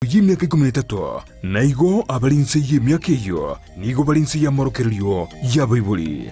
Y'emiaka ikomi na etato, na igo abare inse y'emiaka eyio nigo bare inse y'amorokererio y'abaibori.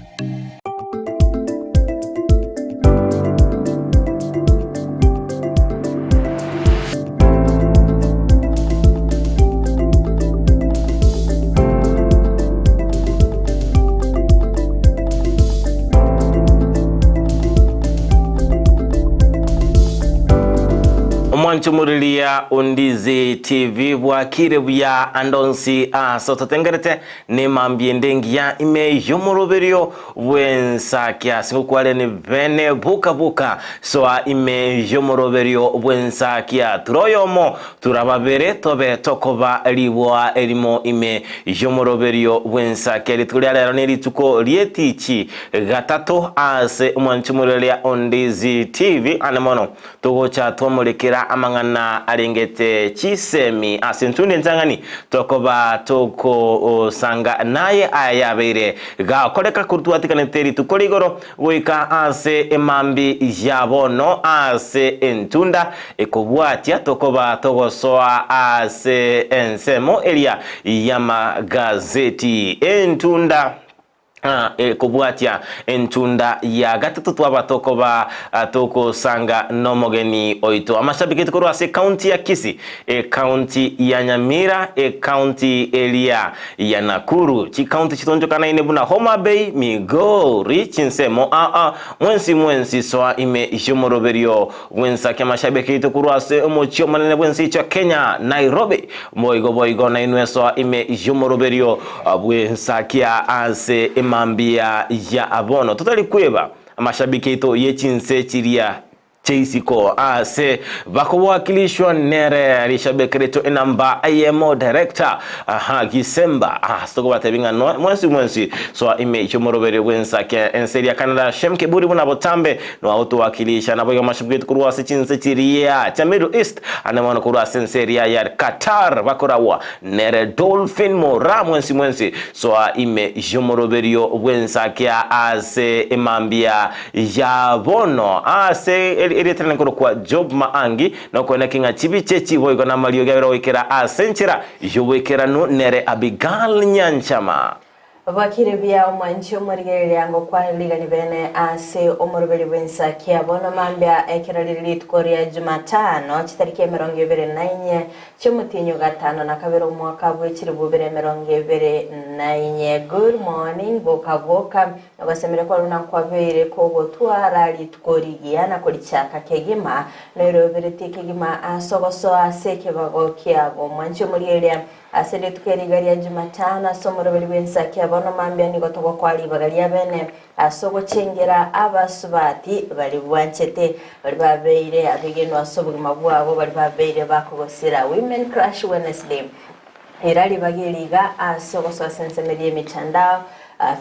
Omwancho moriria Ondizi TV bwakire buya ande onsi ase ototengerete nemambia ende engiya ime y'omoroberio bw'ensakia ase ngokwareni bene boka boka soa ime y'omoroberio bw'ensakia tura oyomo tura babere tobe tokoba riboa erimo ime y'omoroberio bw'ensakia rituko ria rero nerituko ri'etichi gatato ase omwancho moriria Ondizi TV ande mono Togocha twamorekera amang'ana arengete chisemi ase entundo entang'ani, tokoba togosanga naye aya yabeire gakoreka korwa twatiganete rituko rigoro goika ase emambi ya bono ase entunda ekobwatia tokoba togosoa ase ensemo eria y'amagazeti entunda. Ekobwatia entunda ya gatato twaba tokoba togosanga nomogeni oito. Amashabiki aito korwa ase ekaunti ya Kisii, ekaunti ya Nyamira, ekaunti eria ya Nakuru, chikaunti chitonchokanaine buna Homa Bay, Migori, chinsemo aa mwensi mwensi soa ime y'omoroberio bw'ensaki amashabiki aito korwa ase omochie omonene bw'ense ya Kenya, Nairobi. Boigo boigo nainwe soa ime y'omoroberio bw'ensakia ase emambia ya bono. Totari kweba amashabiki aito ye chinse chiria chiaisiko ase bakowakilishwa nere rishabiki rito enamba eyemo director aha Gisemba ase tokobatebia ng'a no mwensi mwensi soa ime y'omoroberio bw'ensakia ense eria Canada Shem Kiburi buna botambe Noagotowakilisha naboigo amashabiki aito korwa ase chinse chiria chia Middle East, ande mono korwa ase ense eria ya Qatar bakoragwa nere Dolphin Moraa mwensi mwensi soa ime y'omoroberio bw'ensakia ase emambia ya bono ase erieta rinene korokwa Job Maangi nokoeneki ng'a chibiche chiboigo namariogi abere goikera ase enchera y'oboikeranu nere Abigail Nyanchama. Bwakire buya omwanchi omorigereria ngokwana rigani bene ase omoroberi bw'ensakia bono mambia ekero rire rituko ria Jumatano chitariki emerongo ebere na inye chi'omotienyi gatano na kabere omwaka bwe chilifu bibere emerongo ebere na inye. Good morning boka boka ogosemeria kwaruna nkwabeire kogotwara rituko rigiya na korichaka kegima noiroberetie kegima ase ogosoa ase ekebago kiabo omwanchi omorigereria Ase rituko eri iga ria Jumatano, ase omoroberi bw'ensaki ya bono mambia nigo togokoa ribaga ria bene ase ogochengera abasubati baria bwanchete, baria babeire abegenwa ase obogima bwabo, baria babeire bakogosira. Women Crush Wednesday. Ira ribaga eri iga ase ogosoa ase ensemo eria y'emitandao,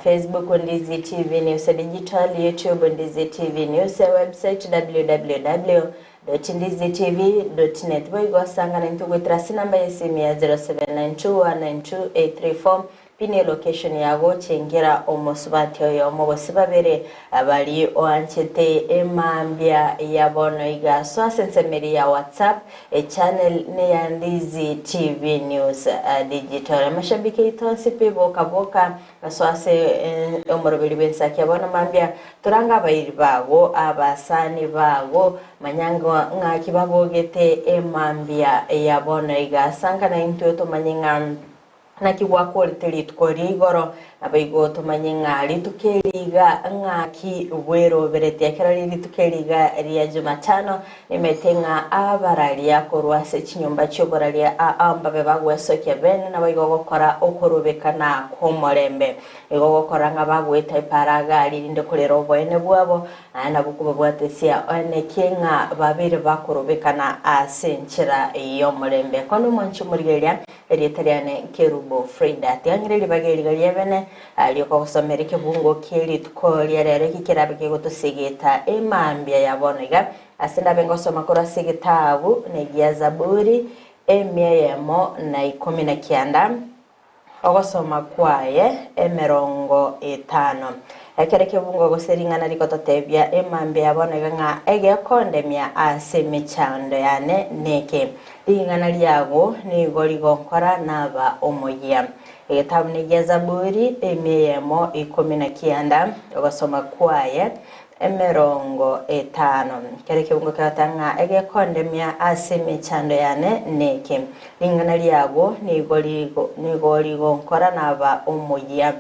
Facebook Ndizi TV News Digital, YouTube Ndizi TV News, website www. Ndizitv dot net Boigo asangana intwe goetera ase enamba y'esimi ya 0792192834 Pin elocation yago chengera omosubati oyomo gose babere bari oanchete emambia ya bono iga so ase ensemo eria ya WhatsApp echannel neya Ndizi TV News Digital Amashabiki aito onsi pi boka boka Ase ase omoroberi bw'ensaki ya bono mambia, torange abairi bago, abasani bago, manya ng'aki babogete emambia ya bono iga. Sanka naintwe tomanye ng'a naki gwakorete rituko ria igoro, naboigo tomanye ng'a rituko eri iga ng'aki bweroberetie. Ekero rire rituko eri iga ria Jumatano, nimete ng'a abararia korwa ase chinyomba chi'oboraria aa mbabe bagwesokia bene, naboigo gokora okorobekana kw'omorembe. Igo gokora ng'a bagoeta eparaga ririnde korera oboene bwabo, naende nabwo kobabwatesia oenekie ng'a babeire bakorobekana ase enchera y'omorembe. Konde omwanchi omorigereria, erieta riane Kerubo Frida. Tiga ng'ire ribaga eriga ri'ebene ri'okogosomera ekebungo kie rituko ria rero eki kerabe kegotosegeta emambia ya bono iga, ase ndabe ngosoma korwa ase egetabu negia Zaburi emia eyemo na ikomi na kianda, ogosoma kwaye emerongo etano. Ekero ekebungo gose ring'ana rigototebia emambia ya bono iga ng'a egekondemia ase emechando yane neke. Ring'ana riago nigo rigonkora naba omoyia. Egetabu negia Zaburi, emia eyemo ikomi na kianda, ogosoma kwaye emerongo etano. Kera ekebungo kegoteba ng'a egekondemia ase emechando yane neke. Ring'ana riago nigo nigo rigonkora naba omoyia.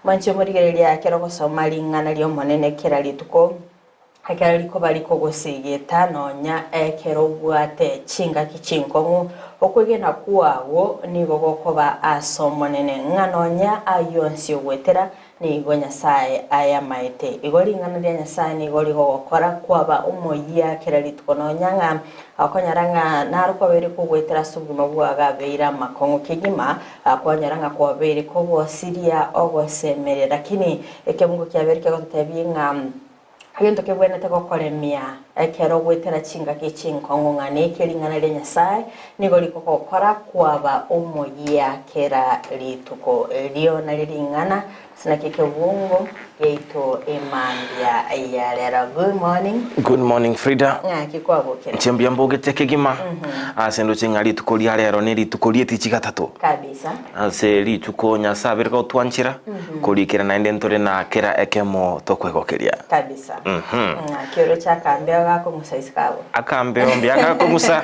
Mwanche omorigereria ekero ogosoma ring'ana ri'Omonene kera rituko, ekero rikoba rikogosigeta nonya ekero obwate chingaki chinkong'u, okwegena kwago nigo gokoba ase Omonene, ng'a nonya ayio onsi ogwetera, nigo Nyasae ayamaete. Igo ring'ana ria Nyasae nigo rigogokora kwaba omoyia kera rituko, nonya ng'a okonyora ng'a naro kwabeire kogoetera ase obogima bwao gabeire amakong'u kegima, Kwanyora ng'a kwabeire kogosiria ogosemeria, lakini ekebungo kiabeire kegototebia ng'a egento kebwenerete gokoremia ekero ogoetera chingaki chinkong'u ng'a neke ring'ana ria Nyasae nigo rigogokora kwaba omoyia kera rituko. Erio nario ring'ana ase naki ekebungo giaito emambia ya rero. Good morning. Good morning Frida. Ng'aki kwabokire? Inche mbuya mbogete kegima ase ndoche ng'a rituko ria rero ne rituko ri'etichi gatato. Kabisa. Ase rituko Nyasae abere gotwanchera korikera naende ntore na kera ekemo tokwegokeria. Kabisa. Ng'aki oroche akambeo gakong'usa isiko abwo? Akambeo mbuya gakong'usa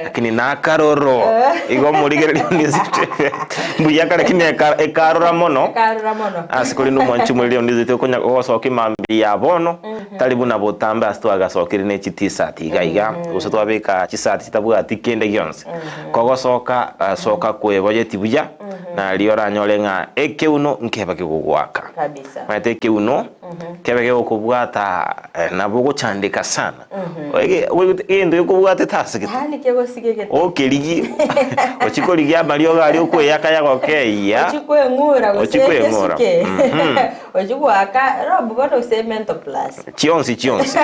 lakini nakaroro igo omorigereria onde mbuya kare lakini ekarora mono. Ekarora mono. Ase korende omwanchi omoriri onde oito okonya gosoka emambia ya bono, tari buna botambe ase twagasokire ne chitisati iga iga, gose twabeka chisati chitabwati kende gionsi. Kogosoka, soka kweboyeti buya, nario oranyore ng'a ekeuno nkebe kegogoaka. Kabisa. Omanyete ekeuno, kebe kegokobwata nabo ogochandeka sana. Egento gekobwatete ase gete. Yaani kegosigegete. Okerigie, ochie korigia amariogo aria okweyaka yagokeyia. Ochie kweng'ura gose Ochie kweng'ura. esuke. Mhm. Ochie goaka rob bono gose mental plus. Chionsi chionsi.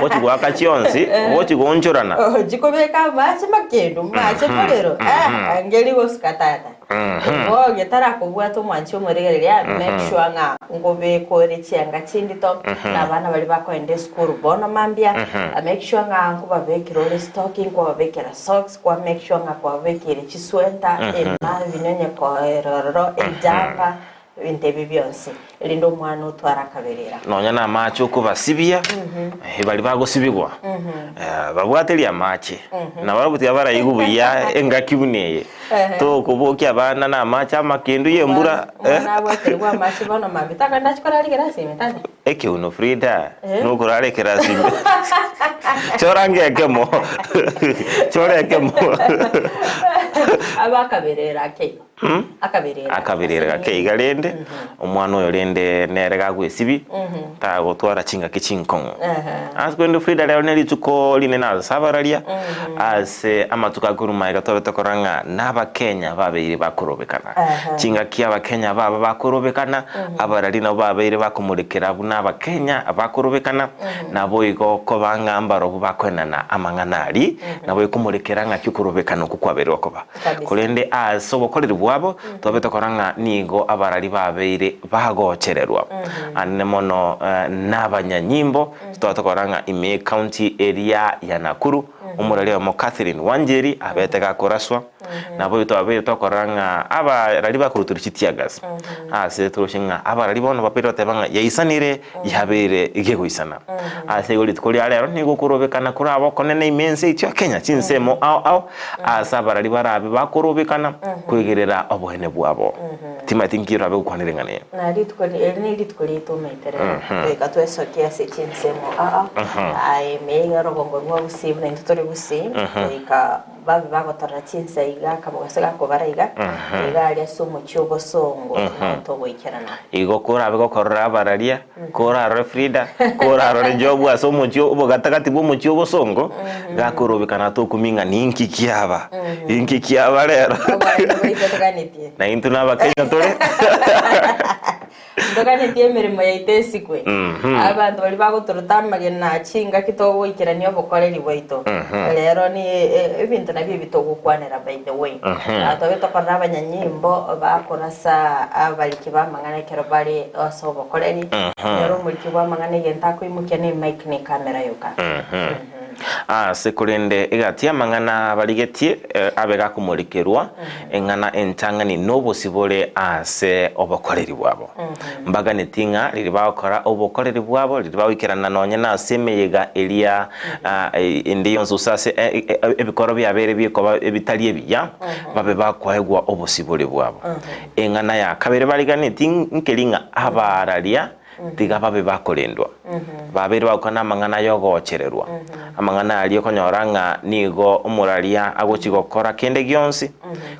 Ochie goaka chionsi, ogochia goonchorana. Ochie kobeka amache makendu, mache morero. Eh, angeri gosuka tata. Igo getarakobwata omwanchi omoregereria, make sure ng'a ngobeka ore chianga chindito, na abana baria bakoenda esukuru bono mambia, make sure ng'a nkobabekera ore stocking, kwababekera socks, kwa make sure ng'a kwababekeire chisweta, emabi nonye koera ororo, ejumper, ebinto ebi bionsi, erinde omwana otware akaberera. Nonya namache okobasibia, eh, baria bagosibigwa, eh, babwaterie amache, na barabwo tiga baraigwe buya engaki buna eye. Tokobokia abana na amache amakendu y'embura, eh. Omwana abwaterigwe amache bono mambia takari nachi korara ekerasi ime tata. Ekeuno Frida, Eh. nokorara ekerasi ime. Chora ange ekemo, chora ekemo. Abe akaberera ake igo. Akaberera. Akaberera gake iga rende, omwana oyo rende nere gagwesibia, tagotwara chingaki chinkong'u. Ase korende Frida rero ne rituko rinene ase abararia, ase amatuko akorwa magega tobe tokorora ng'a nabakenya babeire bakorobekana. Chingaki abakenya baba bakorobekana, abarari nabo babeire bakomorekera buna abakenya bakorobekana, naboigo koba ng'a mbarobwo bakoenana amang'ana aria, naboigo komorekera ng'aki okorobekana okwo kwabeire gokoba. Kabisa. Korende ase obokoreri bwabo twabe tokora ng'a nigo abarari babeire bagochererwa anene mono nabanyanyimbo. Twabe tokora ng'a ime y'ecounty eria ya Nakuru omorari oyomo Catherine Wanjeri abete gakoraswa. Naboigo twabeire tokorora ng'a abarari bakoruterwa chiteargas ase toroche ng'a abarari bono babeire goteba ng'a yaisanire yabeire gegoisana. Ase igo rituko ria rero nigo okorobekana korabe okonene ime ense yaito ya Kenya chinsemo ao ao ase abarari barabe bakorobekana kwegerera oboene bwabo. Timanyeti nki orabe gokwanera eng'ana eye. Na rituko ri- eri nerituko riaito omanyete rero goika twesokie ase chinsemo aa aye ime iga rogongo rwa gusii buna intwe tore gusii goika Babe bagotorora chinsa iga akamogaso gakobara iga, iga aria ase omochie obosongo nao togoikerana. Igo korabe gokorora abararia, korarore Frida, korarore Job ase omochie obogatagati bw'omochie obosongo, gakorobekana tokumia ng'a ninki kiaba, inki kiaba rero. Oboraria bwaito toganetie. Na intwe nabakenya tore. Ntoganetie emeremo yaito esikwe. Abanto baria bagotorota amagena chingaki togoikerania obokoreri bwaito. Rero ni e- ebinto nabio ebi togokwanera by the way. Ah, tobe tokorora abanyanyimbo bakorasa abariki b'amang'ana ekero bare ase obokoreri. Onyore omoriki bw'amang'ana egento akoimokia ne emic ne ecamera yoka. Ase korende egati y'amang'ana barigetie abe gakomorekerwa eng'ana entang'ani nobosibore ase obokoreri bwabo. Mbaganeti ng'a riria bagokora obokoreri bwabo, riria bagoikerana nonye nase emeyega eria ende yonsi gose ase ebikoro biabeire bikoba ebitari ebiya, babe bakoegwa obosibore bwabo. Eng'ana ya kabere bariganeti nkeri ng'a abaararia tiga babe bakorendwa. Babeire bagokwana amang'ana ay'ogochererwa, amang'ana aria okonyora ng'a nigo omoraria agochia gokora kende gionsi,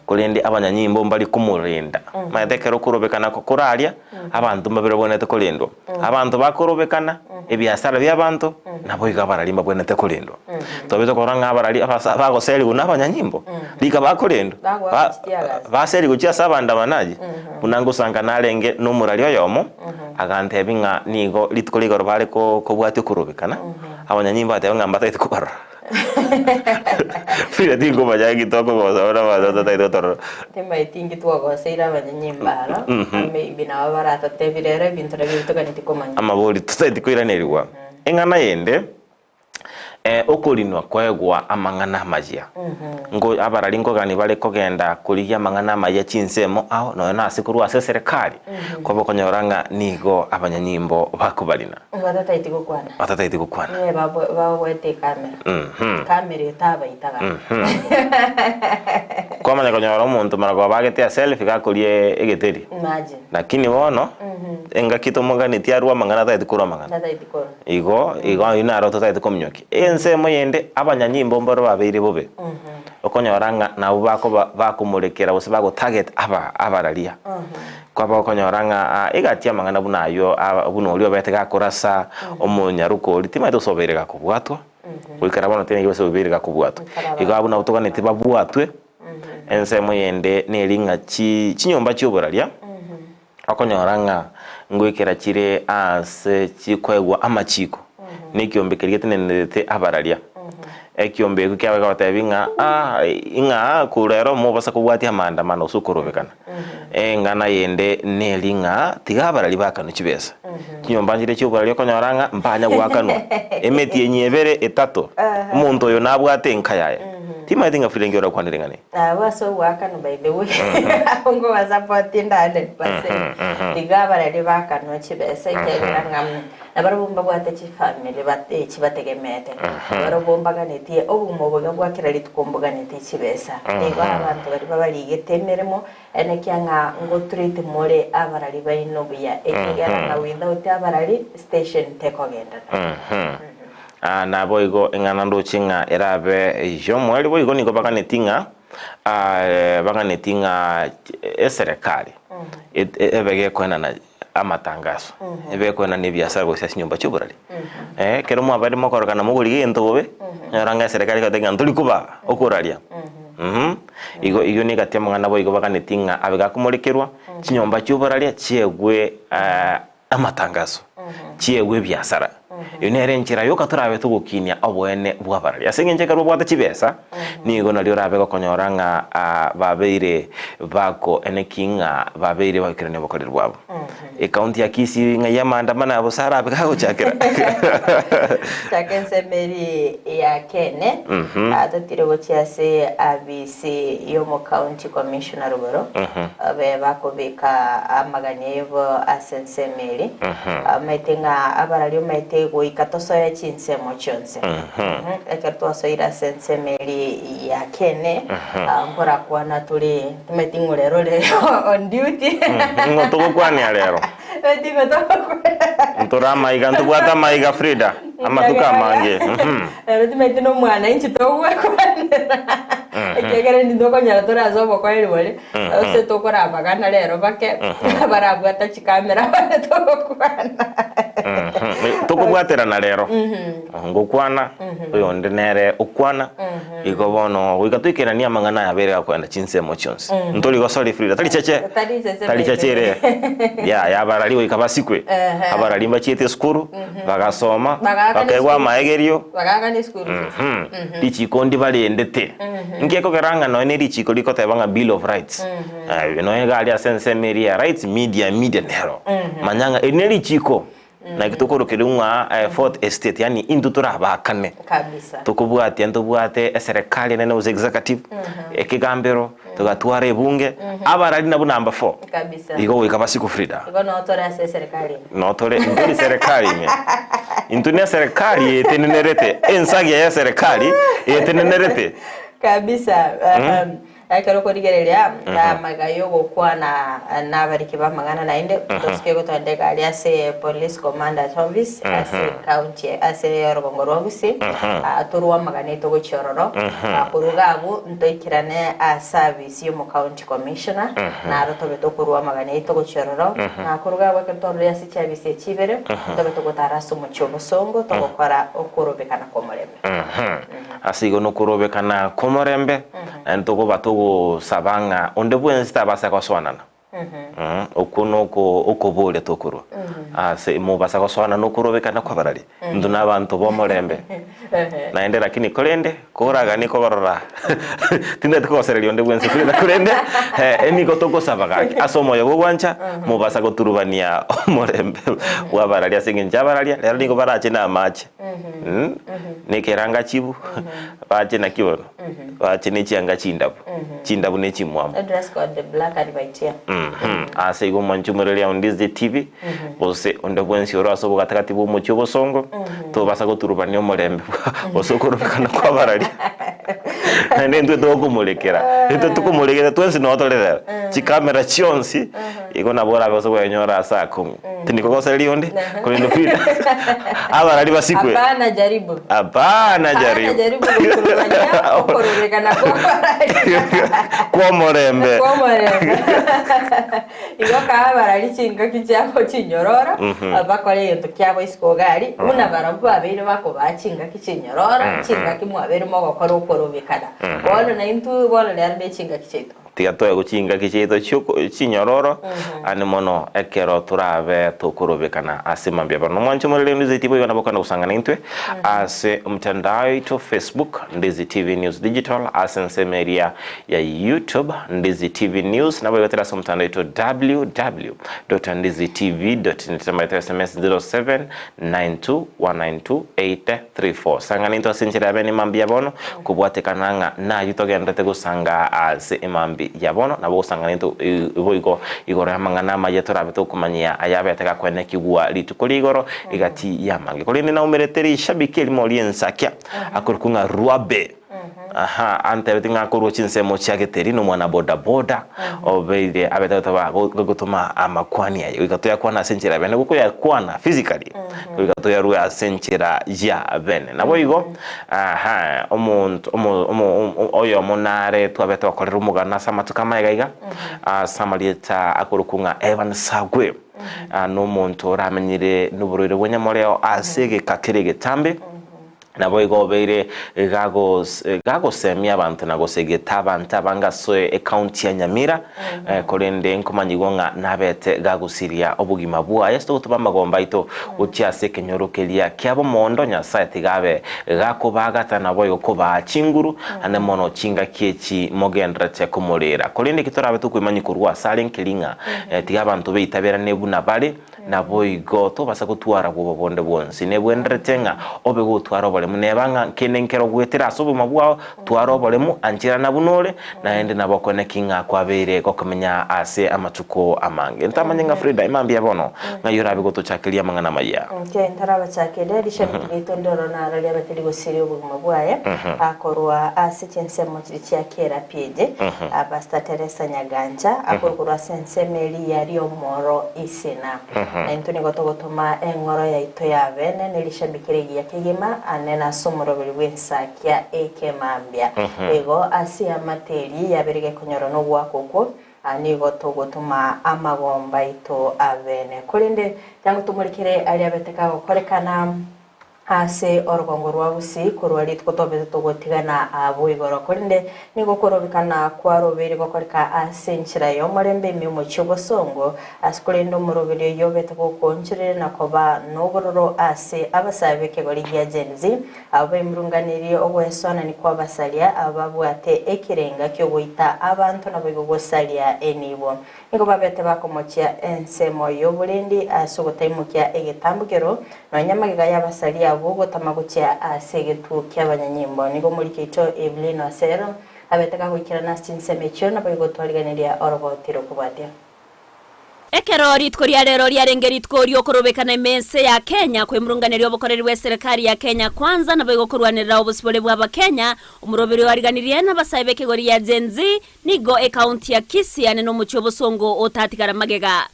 korende abanyanyimbo mbari komorenda. Omanyete ekero okorobekana kore aria, abanto mbabere babwenerete korendwa. Abanto bakorobekana, ebiasara bi'abanto, naboigo abarari mbabwenerete korendwa. Tobete korora ng'a abarari abasa bagoserigwa na abanyanyimbo, rika bakorendwa, Bagoakwa ba- chitiagasi. baserigwa gochia ase abandamanaji, buna ngosanga narenge nomorari oyomo, Agantebia ng'a nigo rituko rigoro bare kobwatia okorobekana, abanyanyimbo bagateba ng'a mbatagete kobarora. Frida tinkomanya nki tokogosa bono abanto batagete gotorora. Timanyeti inki twagoseire abanyanyimbo aro, maybe nabo baratotebie rero ebinto nabio bitoganeti komanya. Amabori totagete koiranerigwa. Eng'ana yende. Okorinwa koegwa amang'ana amayia. Nko abarari nkogani bare kogenda korigia amang'ana amayia chinsemo ao nonya nase korwa ase eserekari, koba okonyora ng'a nigo abanyanyimbo bakobarina. Batataeti gokwana. Batataeti gokwana. Nigo babwe- babwete ekamera. Mhm. Kamera etabaitaga. Kwamanya konyora omonto mara kobagete a selfie gakoria egeteri. Imagine. Lakini bono, engaki tomoganetie arwe amang'ana atagete korwa amang'ana. Tataeti korwa. Igo, igo ayio naro totagete kominyokia. Ensemo yende, abanyanyimbo mbaro babeire bobe, okonyora ng'a nabwo bakoba bakomorekera gose bagotarget aba abararia. Kwaba okonyora ng'a aa egati amang'ana buna ayio aba buna oria obete gakorasa omonyaroka oria, timanyeti gose obeire gakobwatwa, goikera bono tinaigwa gose obeire gakobwatwa. Igo abwo nabo toganeti babwatwe, ensemo yende neri ng'a chi chinyomba chioboraria. Okonyora ng'a ngoikera chire aase chikoegwa amachiiko, na ekiombe keria getenenerete abararia. Ekiombe ekio kiabe kegotebi ng'a aa ing'a korwa ero mobasa kobwatia amaandamano gose okorobekana. Eng'ana yende neri ng'a tiga abarari bakanwe chibesa. Chinyomba nchire chia oboraria okonyora ng'a mbanya goakanwa emetienyi ebere etato, omonto oyo nabwate enka yaye. Timanyeti ng'a Frida nki orakwanere ng'a ne. Abwo ase ogoakanwa by the way abwo nkobasupport inde 100% tiga abarari bakanwa chibesa ekiagera ng'a nabarabwo mbabwate chifamiri bat- chibategemeete nabarabwo mbaganetie obogima obo iga bwa kera rituko mboganetie chibesa nigo abanto baria babarigete emeremo enekia ng'a ngotrate more abarari baino buya ekiagera ng'a without abarari station tekogenderera. Aa, naboigo eng'ana ndoche ng'a erabe y'omoerio boigo nigo baganeti ng'a aa, baganeti ng'a eserekari et- ebe gekoenana amatangaso, ebe gekoenana ebiasara gose ase chinyomba chi'oborari. Ekero mwabaire mokorokana mogori gento bobe, onyora ng'a eserekari egoteba ng'a ntori kobaa okoraria. Mh, igo igo nigo egati amang'ana boigo baganeti ng'a abe gakomorekerwa, chinyomba chi'oboraria chiegwe amatangaso, chiegwe ebiasara. Eyio nere enchera yoka torabe togokinia oboene bw'abarari. Ase engencho ekero babwate chibesa, nigo nario orabe gokonyora ng'a ah, babeire bako eneki ng'a babeire bagoikerania obokoreri bwabo. Ekaunti ya Kisii ng'ai amaandamano aya bosa arabe gagochakera. Chaka ensemo eri ya kene ah, totire gochia ase abisi y'omocounty commissioner rogoro Babe bakobeka amagani ayebo ase ensemo eri, omanyete ng'a abarari omanyete goika tosoe chinsemo chionsi. Ekero twasoire ase ensemo eri ya kene, nkorakwana tore, timanyeti ng'o rero ore on duty. Ng'o togokwania rero? Timanyeti ng'o togokwania. Ntore amaiga, ntobwate amaiga Frida, amatuko amange. Rero timanyeti nomwananchi togwekwanera. Ekiagera intwe tokonyora tore ase obokoreri boria, ase tokorabagana rero bake, barabwata chikamera bare togokwana. Tokobwaterana rero, ngokwana, oyonde nere okwana, igo bono goika toikeranie amang'ana aya abeire gakoenda chinsemo chionsi. Ntori gosori Frida, tari cheche, Tari cheche tari cheche ere. Yaya abarari goika basikwe, abarari mbachiete esukuru, bagasoma, Bagaaka bakaegwa nesukuru. amaegerio, Bagaaka neschool fees. Richiko ndibarendete. Inki ekogera ng'a nonya ne richiko rikoteba ng'a Bill of Rights, nonya iga aria ase ensemo eria ya rights, media, media nero. Manya ng'a eri ne richiko, naki tokorokereria ng'a fourth estate, yaani intwe torabaakane. Kabisa. Tokobwatia ntobwate eserekari enene gose executive, ekegambero, togatwara ebunge, abarari nabwo number four. Kabisa. Igo goika basikwe Frida. Igo noo tore ase eserekari ime. Noo tore, ntori serekari ime. Intwe ne eserekari etenenerete, ensagia ya eserekari etenenerete. Kabisa. Um, ekero okorigereria amaga yogokwana nabariki b'amang'ana naende tosike gotondeka aria ase police commander's office ase county ase orogongo rwa Gusii Ah, torwe amagana aito gochia ororo Ah, korwa iga abwo ntoikerane ase service y'omo county commissioner naro tobe tokorwa amagana aito gochia ororo na korwa iga abwo ekero twarorire ase chiafisi echi ibere ntobe togotara ase omochie obosongo togokora okorobekana kw'omorembe. Ase igo nokorobekana kw'omorembe, naende tokoba togosaba ng'a onde bwensi tabasa gosoanana. Okwo noko okoboria tokorwa ase mobasa gosoana nokorobekana kw'abarari. Intwe nabanto b'omorembe. Naende lakini korende koraganie kobarora tindeti kogosereria onde bwensi korende nigo togosaba gaki ase omoyo bw'ogwancha mobasa goturubania omorembe bw'abarari ase eng'encho abararia rero nigo barache na amache. Nekeranga chibu, bache naki bono? Bache ne chianga chindabu, chindabu ne chimwamu. Dress code black and white yeah. Ase igo mwanche omoreri ao Ndizzy TV, gose onde bwensi ore ase obogatagati bwa omochie obosongo, tobasa goturubania omorembe gose okorobekana kwa abarari. Naende intwe tokomorekera, intwe tokomorekera twensi noo tore rero, chikamera chionsi, igo nabo orabe ase kwenyora ase akong'u. Tindikogosereria onde, korende Frida, abarari basikwe. Hapana jaribu. Hapana Hapana jaribu. jaribu goturubania okorobekana kw'abarari. Kw'omorembe. Kw'omorembe. Igo kaa abarari chingaki chiabo chinyororo, bakore egento kiabo isiko iga aria, buna barabwo babeire bakobaa chingaki chinyororo, chingaki mwabeire mogokora okorobekana. Bono naintwe bono rero ne chingaki chiaito. Tiga toegwe chingaki chiaito chinyororo, ande mono ekero torabe tokorobekana ase mambia bono. Nomwanche omorere Ndizi TV boigo nabo okogenda gosangana intwe ase omotandao oito Facebook Ndizi TV News Digital, ase ensemo eria ya YouTube Ndizi TV News, naboigo tore ase omotandao oito www.ndizitv.net, namba yaito ya SMS 0792192834. Sangana intwe ase enchera ya bene mambia bono, Kobwatekana ng'a nayio togendererete gosanga ase emambia ya bono, nabo gosangana intwe boigo igoro y'amang'ana amaya torabe tokomanyia ayabete gakwenekigwa rituko rigoro egati y'amange. Korende naumerete rishabiki erimo ri'ensakia akorokwa ng'a Ruabe. Aha, antebetie ng'a akorwa chinsemo chia Geteri nomwana bodaboda obeire abete gotoba gotoma amakwani aye goika toyakwane ase enchera ya bene gokoyakwana physically goika toyarue ase enchera ya bene. Naboigo Aha, omonto omo omo oyomo nare twabete gokorera omogano ase amatuko amaega iga, ase amarieta akorokwa ng'a Evan Sagwe. Ah, nomonto oramenyire noborwaire bwa nyamoreo ase egeka kere egetambe, naboigo obeire gagos gagosemia abanto na gosegeta abanto abange ase ecounty ya Nyamira, Korende nkomanyigwa ng'a nabete gagosiria obogima bwaye ase ogotuba amagomba aito gochia ase ekenyoro keria kia bomondo, Nyasae tiga abe gakobaagata naboigo kobaa chinguru, ande mono chingaki echi mogendererete komorera. Korende eki torabe tokoimanyia korwa asare nkeri ng'a tiga abanto beitaberane buna bare, Naboigo tobasa gotwara bwoba bonde bwonsi. Nebwenerete ng'a obe gotwara oboremu. Neba ng'a kende nkero goetera ase obogima bwao, twara oboremu, ancherana buna ore, naende nabo okone ki ng'a kwabeire gokomenya ase amatuko amange. Ntamanye ng'a Frida, emambia bono, ng'ai orabe gotochakeria amang'ana amaya? Inche ntarabachakeria, rishabiki riaito ndoro naro riabe rigosiria obogima bwaye, korwa ase chinsemo chiria chia kera pieje, Pastor Teresa Nyagancha, akorwa korwa ase ensemo eria ri'omoro Isina. Na intwe nigo togotoma eng'oro yaito ya bene ne rishabiki rigiya kegima ane nase omoroberi bw'ensakia ekemambia. Igo ase eamate eria yabeire gekonyora nogoaka okwo. Nigo togotoma amagomba aito abene. Korende tango tomorikere aria abete kagokorekana ase orogongo rwa Gusii korwa rituko tobete togotigana abwo igoro. Korende nigo okorobekana kwarobeire gokoreka ase enchera y'omorembe ime omochie obosongo, ase korende omoroberi oyio obete gokoonchoreria na koba nobororo ase abasae b'ekegori gia Gen Z, Abwo baimurunganirie ogwesoanani kw'abasaria, abwo babwate ekerenga ki'ogoita abanto naboigo gosaria enibo. Nigo babete bakomochia ensemo y'oborendi ase ogotaimokia egetambokero, nonya magega y'abasaria abwo gotama gochia ase egetuo ki'abanyanyimbo. Nigo omoriki oito Evelyn Osero abete kagoikerana ase chinsemo echio naboigo twarigeneria oroboti rokobwatia. Ekero rituko ria rero riarenge rituko ri'okorobekana ime ense ya Kenya, kwemurunganeria obokoreri bw'eserekari ya Kenya Kwanza naboigo korwanerera obosibore bw'Abakenya, omoroberi oariganirie n'abasae b'ekegori ya Gen Z, nigo ekaunti ya Kisii ane nomochie obosongo otatigara magega.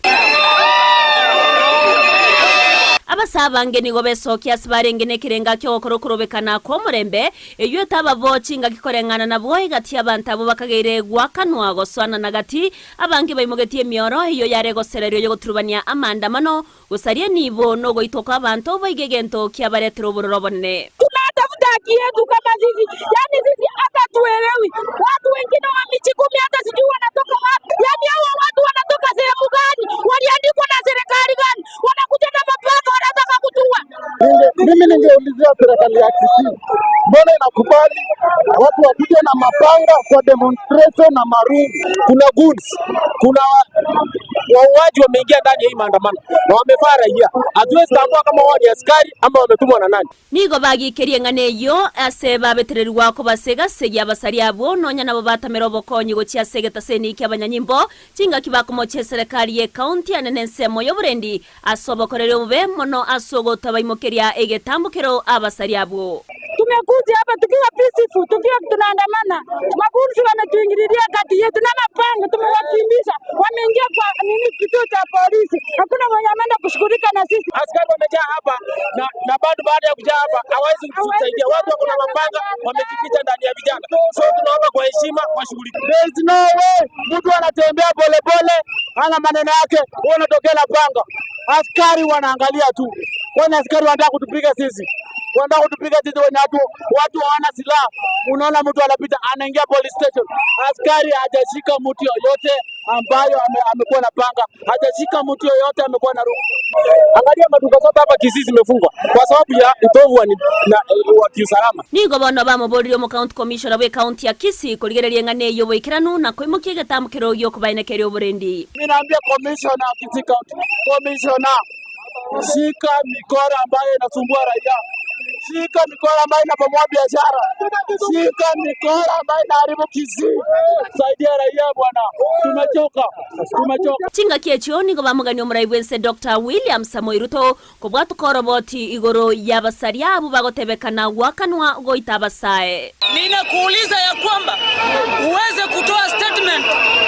Abasae abange nigo besokia ase barenge nekerenga ki'ogokora okorobekana kw'omorembe, eyio etababo chingaki koreng'ana nabwo egati y'abanto abwo bakageire goakanwa gosoanana gati Abange baimogetie emioro eyio yare gosereria oyogoturubania amaandamano, gosaria enibo, na ogoitwa kw'abanto, boigo egento kiabaretera obororo obonene. Tunatafuta haki yetu kama sisi, yaani sisi hata hatuelewi. Watu wengine wa miji kumi hata sijui wanatoka wapi, yaani hawa watu wanatoka sehemu gani? Waliandikwa na serikali gani? Wanakuja na mapanga wanataka kutuua. Mimi ningeulizia serikali ya Kisii, mbona inakubali watu wakuje na mapanga kwa demonstration na marungu? Kuna goods, kuna wauaji wameingia ndani ya hii maandamano na wamevaa raia. Hatuwezi tambua kama wao ni askari ama wametumwa na nani. Nigo bagiikerie eng'ana eyio ase babetererigwa kobasa egasi y'abasaria abwo, nonya nabo batamera obokonyi gochia ase egetaseni ki'abanyanyimbo, chingaki bakomochia eserekari y'ekaunti ane nensemo y'oborendi Ase obokoreri obobe mono ase ogotabaimokeria egetambokero abasaria abwo. Tumekuja hapa tukiwa peaceful, tukiwa tunaandamana, magoons wametuingililia kati yetu na mapanga, tumewakimbisha, wameingia kwa nini kituo cha polisi, hakuna mwenye ameenda kushughulika na sisi. Askari wamejaa hapa na, na bado baada ya kujaa hapa hawawezi kutusaidia. Watu wako na mapanga wamejificha ndani ya vijana, so tunaomba kwa heshima washughulike. There is no way mtu anatembea polepole ana maneno yake, wewe unatokea na panga. Askari wanaangalia tu, kwani askari wanataka kutupiga sisi? Wanataka kutupiga sisi wenye watu watu hawana silaha. Unaona mtu anapita anaingia police station, askari hajashika mtu yoyote ambayo ame, amekuwa na panga, hajashika mtu yoyote amekuwa na rungu. Angalia maduka zote hapa Kisii zimefungwa kwa sababu ya utovu wa, ni- na, wa kiusalama. Nigo bono bamoboririe omocounty commissioner bw'ecounty ya Kisii korigereria eng'ana eyio boikeranu na koimokia egetamokero gi'okobaenekeria oborendi. Mimi naambia commissioner wa Kisii County, commissioner, shika mikora ambayo inasumbua raia, shika mikora ambayo inabomoa biashara, shika mikora ambayo inaharibu Kisii, saidia raia bwana, tumechoka, tumechoka. Chingaki echio nigo bamogania omorai bw'ense Doctor William Samoei Ruto Kobwatoka oroboti igoro y'abasaria abwo bagotebekana goakanwa goita abasae. Ninakuuliza ya kwamba uweze kutoa statement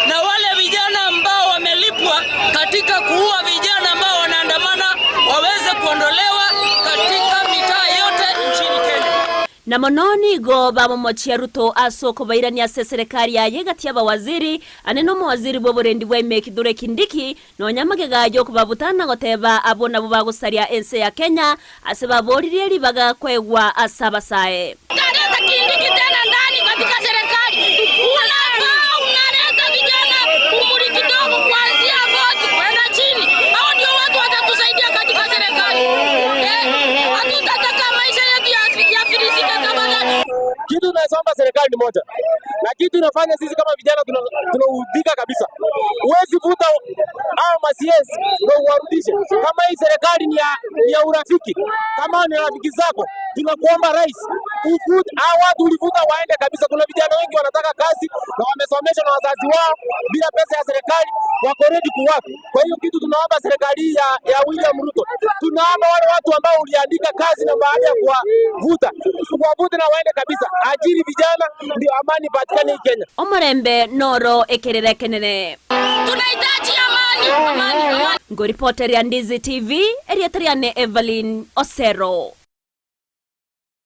na wale vijana ambao wamelipwa katika kuua vijana ambao wanaandamana waweze kuondolewa katika mitaa yote nchini Kenya. Na mono nigo bamomochia Ruto ase okobairania ase eserekari yaye egati y'abawaziri, ane nomowaziri bw'oborendi bwa ime Kithure Kindiki, Nonya amagega y'okobabuta na goteba abwo nabwo bagosaria ense ya Kenya, ase baboririe ribaga koegwa ase abasae. Utaleta Kindiki tena ndani katika serikali. Unafaa unaleta vijana umri kidogo kuanzia 40 kwenda chini. Hao ndio watu watatusaidia katika serikali. Eh, hatutataka maisha yetu yafilisike tafadhali. Kitu tunasomba serikali ni moja, na kitu inafanya sisi kama vijana tunaudhika kabisa. Huwezi vuta hao ma CS ndio uwarudishe. Kama hii serikali ni ya, ni ya urafiki, kama ni rafiki zako, tunakuomba rais, ufute hao watu ulivuta waende kabisa. Kuna vijana wengi wanataka kazi na wamesomeshwa na wazazi wao bila pesa ya serikali, wako ready kuwork. Kwa hiyo kitu tunaomba serikali hii ya, ya William Ruto, tunaomba wale watu ambao uliandika kazi na baada ya kuwavuta kuwavuta na waende kabisa, ajiri vijana ndio amani ipatikane hii Kenya. Omorembe noro ekerera ekenene. Tunahitaji amani, amani, amani. Ngoripoteria Ndizi TV, erieta riane Evelyn Osero.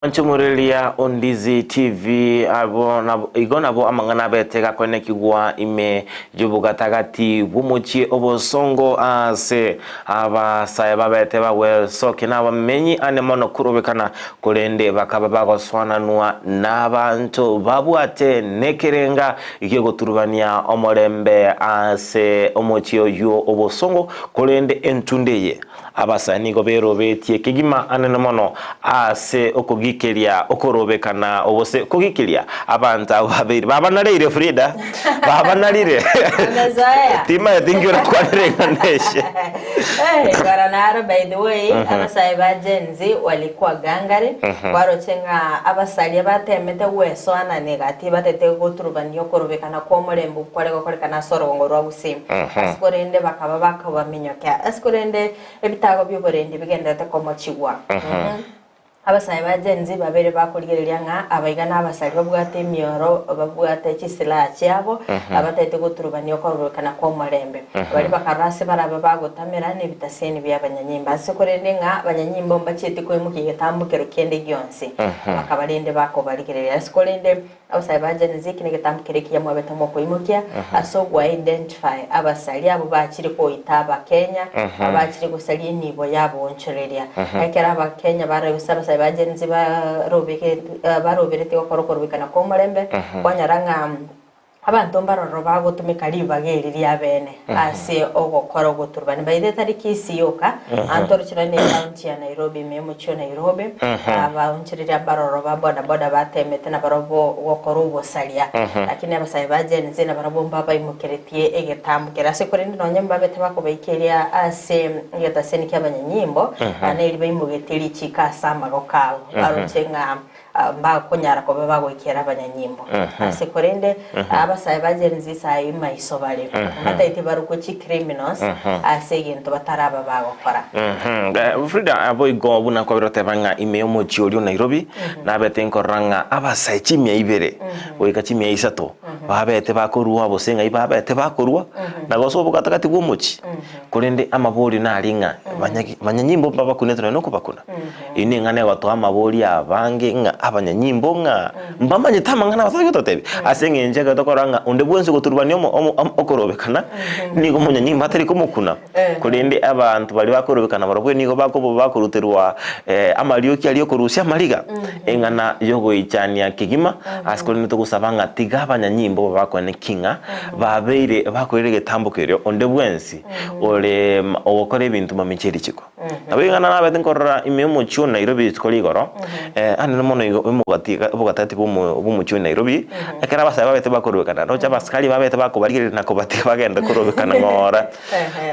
Nchomoreria Ondizi TV abo nabo igo nabo amang'ana abete gakoenekigwa ime y'obogatagati bw'omochie obosongo ase abasae babete bagwesokia nabamenyi ane mono korobekana korende bakaba bagosoananwa nabanto babwate nekerenga giogoturubania omorembe ase omochie oyio obosongo korende entunde eye Abasae nigo berobetie kegima anene mono ase okogikeria okorobekana gose kogikeria abanto abwo babeire babanareire Frida babanarire Amezoea. timaeti inki orakwanere ing'ana eche. Eh, bara naro by the way abasae ba Gen Z walikuwa gangari kwaroche ng'a abasaria batemete gwesoanania egati batete goturubania okorobekana kwa omorembe kware gokorekana ase orogongo rwa Gusii ase korende bakaba bakobaminyokia Ase korende ebitago bi'oborendi bigendererete komochigwa. Abasae ba Gen Z babere bakorigereria ng'a abaiga nabasari babwate emioro, babwate chisilaha chiabo, abatagete goturubania okororokana kw'omorembe. Baria bakarora ase barabe bagotamera nebitaseni bi'abanyanyimbo. Ase korende ng'a abanyanyimbo mbachieti koimokia egetambo kero kende gionsi, bakaba rende bakobarigereria. Ase korende Abasae ba Gen Z eki negetambo keria ekiya mwabete mokoimokia ase ogoa identify abasaria abwo bachire koita abakenya abachire gosaria enibo yaboonchoreria. Ekero abakenya barore gose abasae ba Gen Z barobeke baroberetie gokora okorobekana kwa omorembe kwanyora ng'a abanto mbaroro bagotumeka ribaga eri riabene ase ogokora ogoturubani. By the way tari Kisii yoka antoroche nonye ne ecounty ya Nairobi ime yomochie o Nairobi abaonchoreria mbaroro ba boda boda batemete nabarobwo gokora obosaria lakini abasae ba Gen Z nabarobwo mbabaimokeretie egetambo keria ase korende nonye mbabete bakobaikeria ase egetaseni kia abanyanyimbo neri baimogetie richiko ase amagoko abo baroche ng'a Mbakonyara koba bagoikera abanyanyimbo. Ase korende abasae ba Gen Z saii maiso bare, mbataeti barokwe chi criminals ase egento bataraba bagokora. Frida, boigo buna kwabire goteba ng'a ime y'omochie oria o Nairobi, nabete nkorora ng'a abasae chimia ibere goika chimia isato babete bakorua gose ng'ai babete bakorua, na gose obogatagati bw'omochie. Korende amaborio nare ng'a banyanyimbo mbabakunete nonya nokobakuna. Eyio neng'ana egotoa amaborio abange ng'a abanyanyimbo ng'a mbamanyete amang'ana abasacha gototebia. Ase eng'encho ekero tokorora ng'a onde bwensi ogoturubania omo omo okorobekana, nigo omonyanyimbo atari komokuna, korende abanto baria bakorobekana barobwo nigo bakoba bakoruterwa amarioki aria okorusia amariga, eng'ana yogoichania kegima, ase korende togosaba ng'a tiga abanyanyimbo babakonye ki ng'a babeire bakorire egetambo keria onde bwensi ore ogokora ebinto mamiche richiko. Nabo ing'ana nabete nkorora ime y'omochie o Nairobi rituko rigoro, anene mono igo omogati obogatati bw'omo bw'omochie o Nairobi, ekero abasae babete bakorwekana, roche abasikari babete bakobarigereria na kobatiga bagende korwekana ng'ora.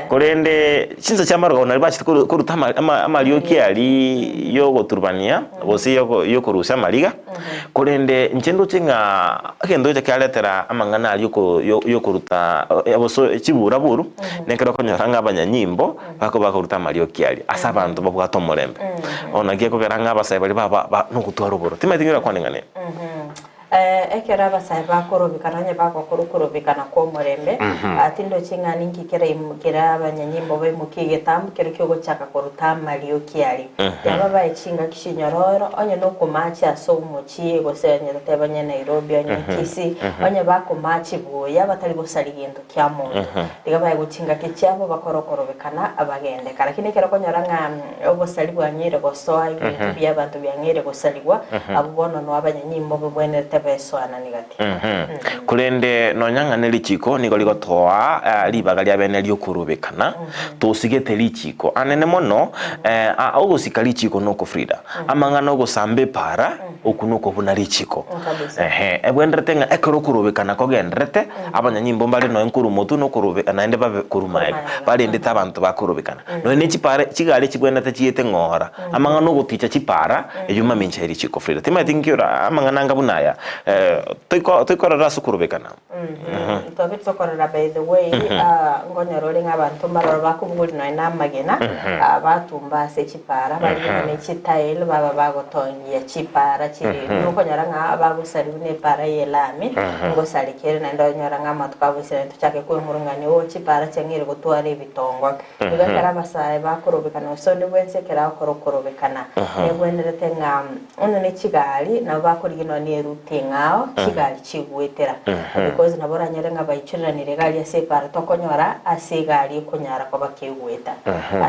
Korende chinsa chia marogoba naria bachete koru koruta ama ama amarioki aria yogoturubania gose yoko yokorusia amariga, korende inche ndoche ng'a egento gecha kiaretera amang'ana aria oko yo yokoruta gose chiburaburu, nekero okonyora ng'a abanyanyimbo. Bakoba bakoruta amarioki aria ase abanto babwate omorembe. Bono naki ekogera ng'a abasae baria baba ba nogotwara obororo. Timanyeti ng'a orakwane ng'a nere. Ekero abasae bakorobekana onye bagokora okorobekana kw'omorembe, tindochi ng'a ninki keraim kera abanyanyimbo baimokie egetambo keria kiogochaka koruta amarioki aria. Yaba bae chingaki chinyororo, onye nokomachi ase omochie gose onye totebe onye Nairobi onye Kisii, onye bakomachi buya batari gosaria gento. kia monto. Tiga baegwe chingaki chiabo bakore okorobekana bagende. Lakini ekero okonyora ng'a obosari bwang'eire gosoa ebinto bi'abanto biang'eire gosarigwa, abwo bono noa abanyanyimbo babwenerete besoanani gati. Korende nonya ng'a ne richiko nigo rigotoa ribaga ria bene ri'okorobekana, tosigete richiko. Anene mono, ogosika richiko nokofrida, amang'ana ogosamba epaara, Okwo nokobuna richiko. Kabisa. Ehe, ebwenderete ng'a ekero okorobekana kogenderete, abanyanyimbo mbare nonya nkorwa motwe na okorobe naende babe korwa magega, Magega. barendete abanto bakorobekana. Nonya ne chipara chigari chibwenerete chiete ng'ora, amang'ana ogoticha chipara, eyio mamincha ye richiko Frida. Timanyeti nki ora amang'ana anga buna aya. Toiko toikorora ase okorobekana. Ntwabe tokorora by the way, nkonyora ore ng'a abanto mbaroro bakobugori nonya na amagena, batumba ase chipara, barigia ne chitile baba bagotongia chipara chire erio okonyora ng'a bagosariwa na epara ye elami, ngosareka ere naende onyora ng'a amatuko agoisire naende tochake kweng'urung'ania oo chipara chiang'eire gotwara ebitongo. Igo ekero abasae bakorobekana gose onde bwensi ekero agokora okorobekana, nebwenerete ng'a Onye ne chigari nabo bakorigia nonya ne eroute eng'ao chigari chigwetera because nabo oranyore ng'a baichoreranire egari ase epara tokonyora ase egari ekonyara koba kegoeta.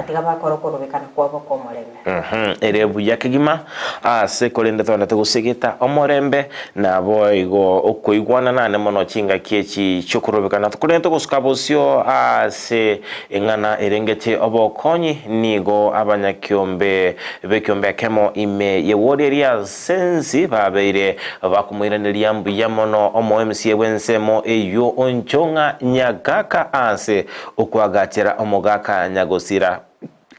Tiga bakore okorobekana kwabo kw'omorembe. Ere buya kegima ase korende togendete gosegeta omorembe naboigo okoigwana nane mono chingaki echi chi'okorobekana. Korende togosuka bosio ase eng'ana erengete obokonyi nigo abanyakiombe B'ekiombe ekemo ime y'ewodi eria Sensi babeire bakomoiraneria mbuya mono omoMCA bw'ensemo eyio Onchong'a Nyagaka ase okoagachera omogaka Nyagosira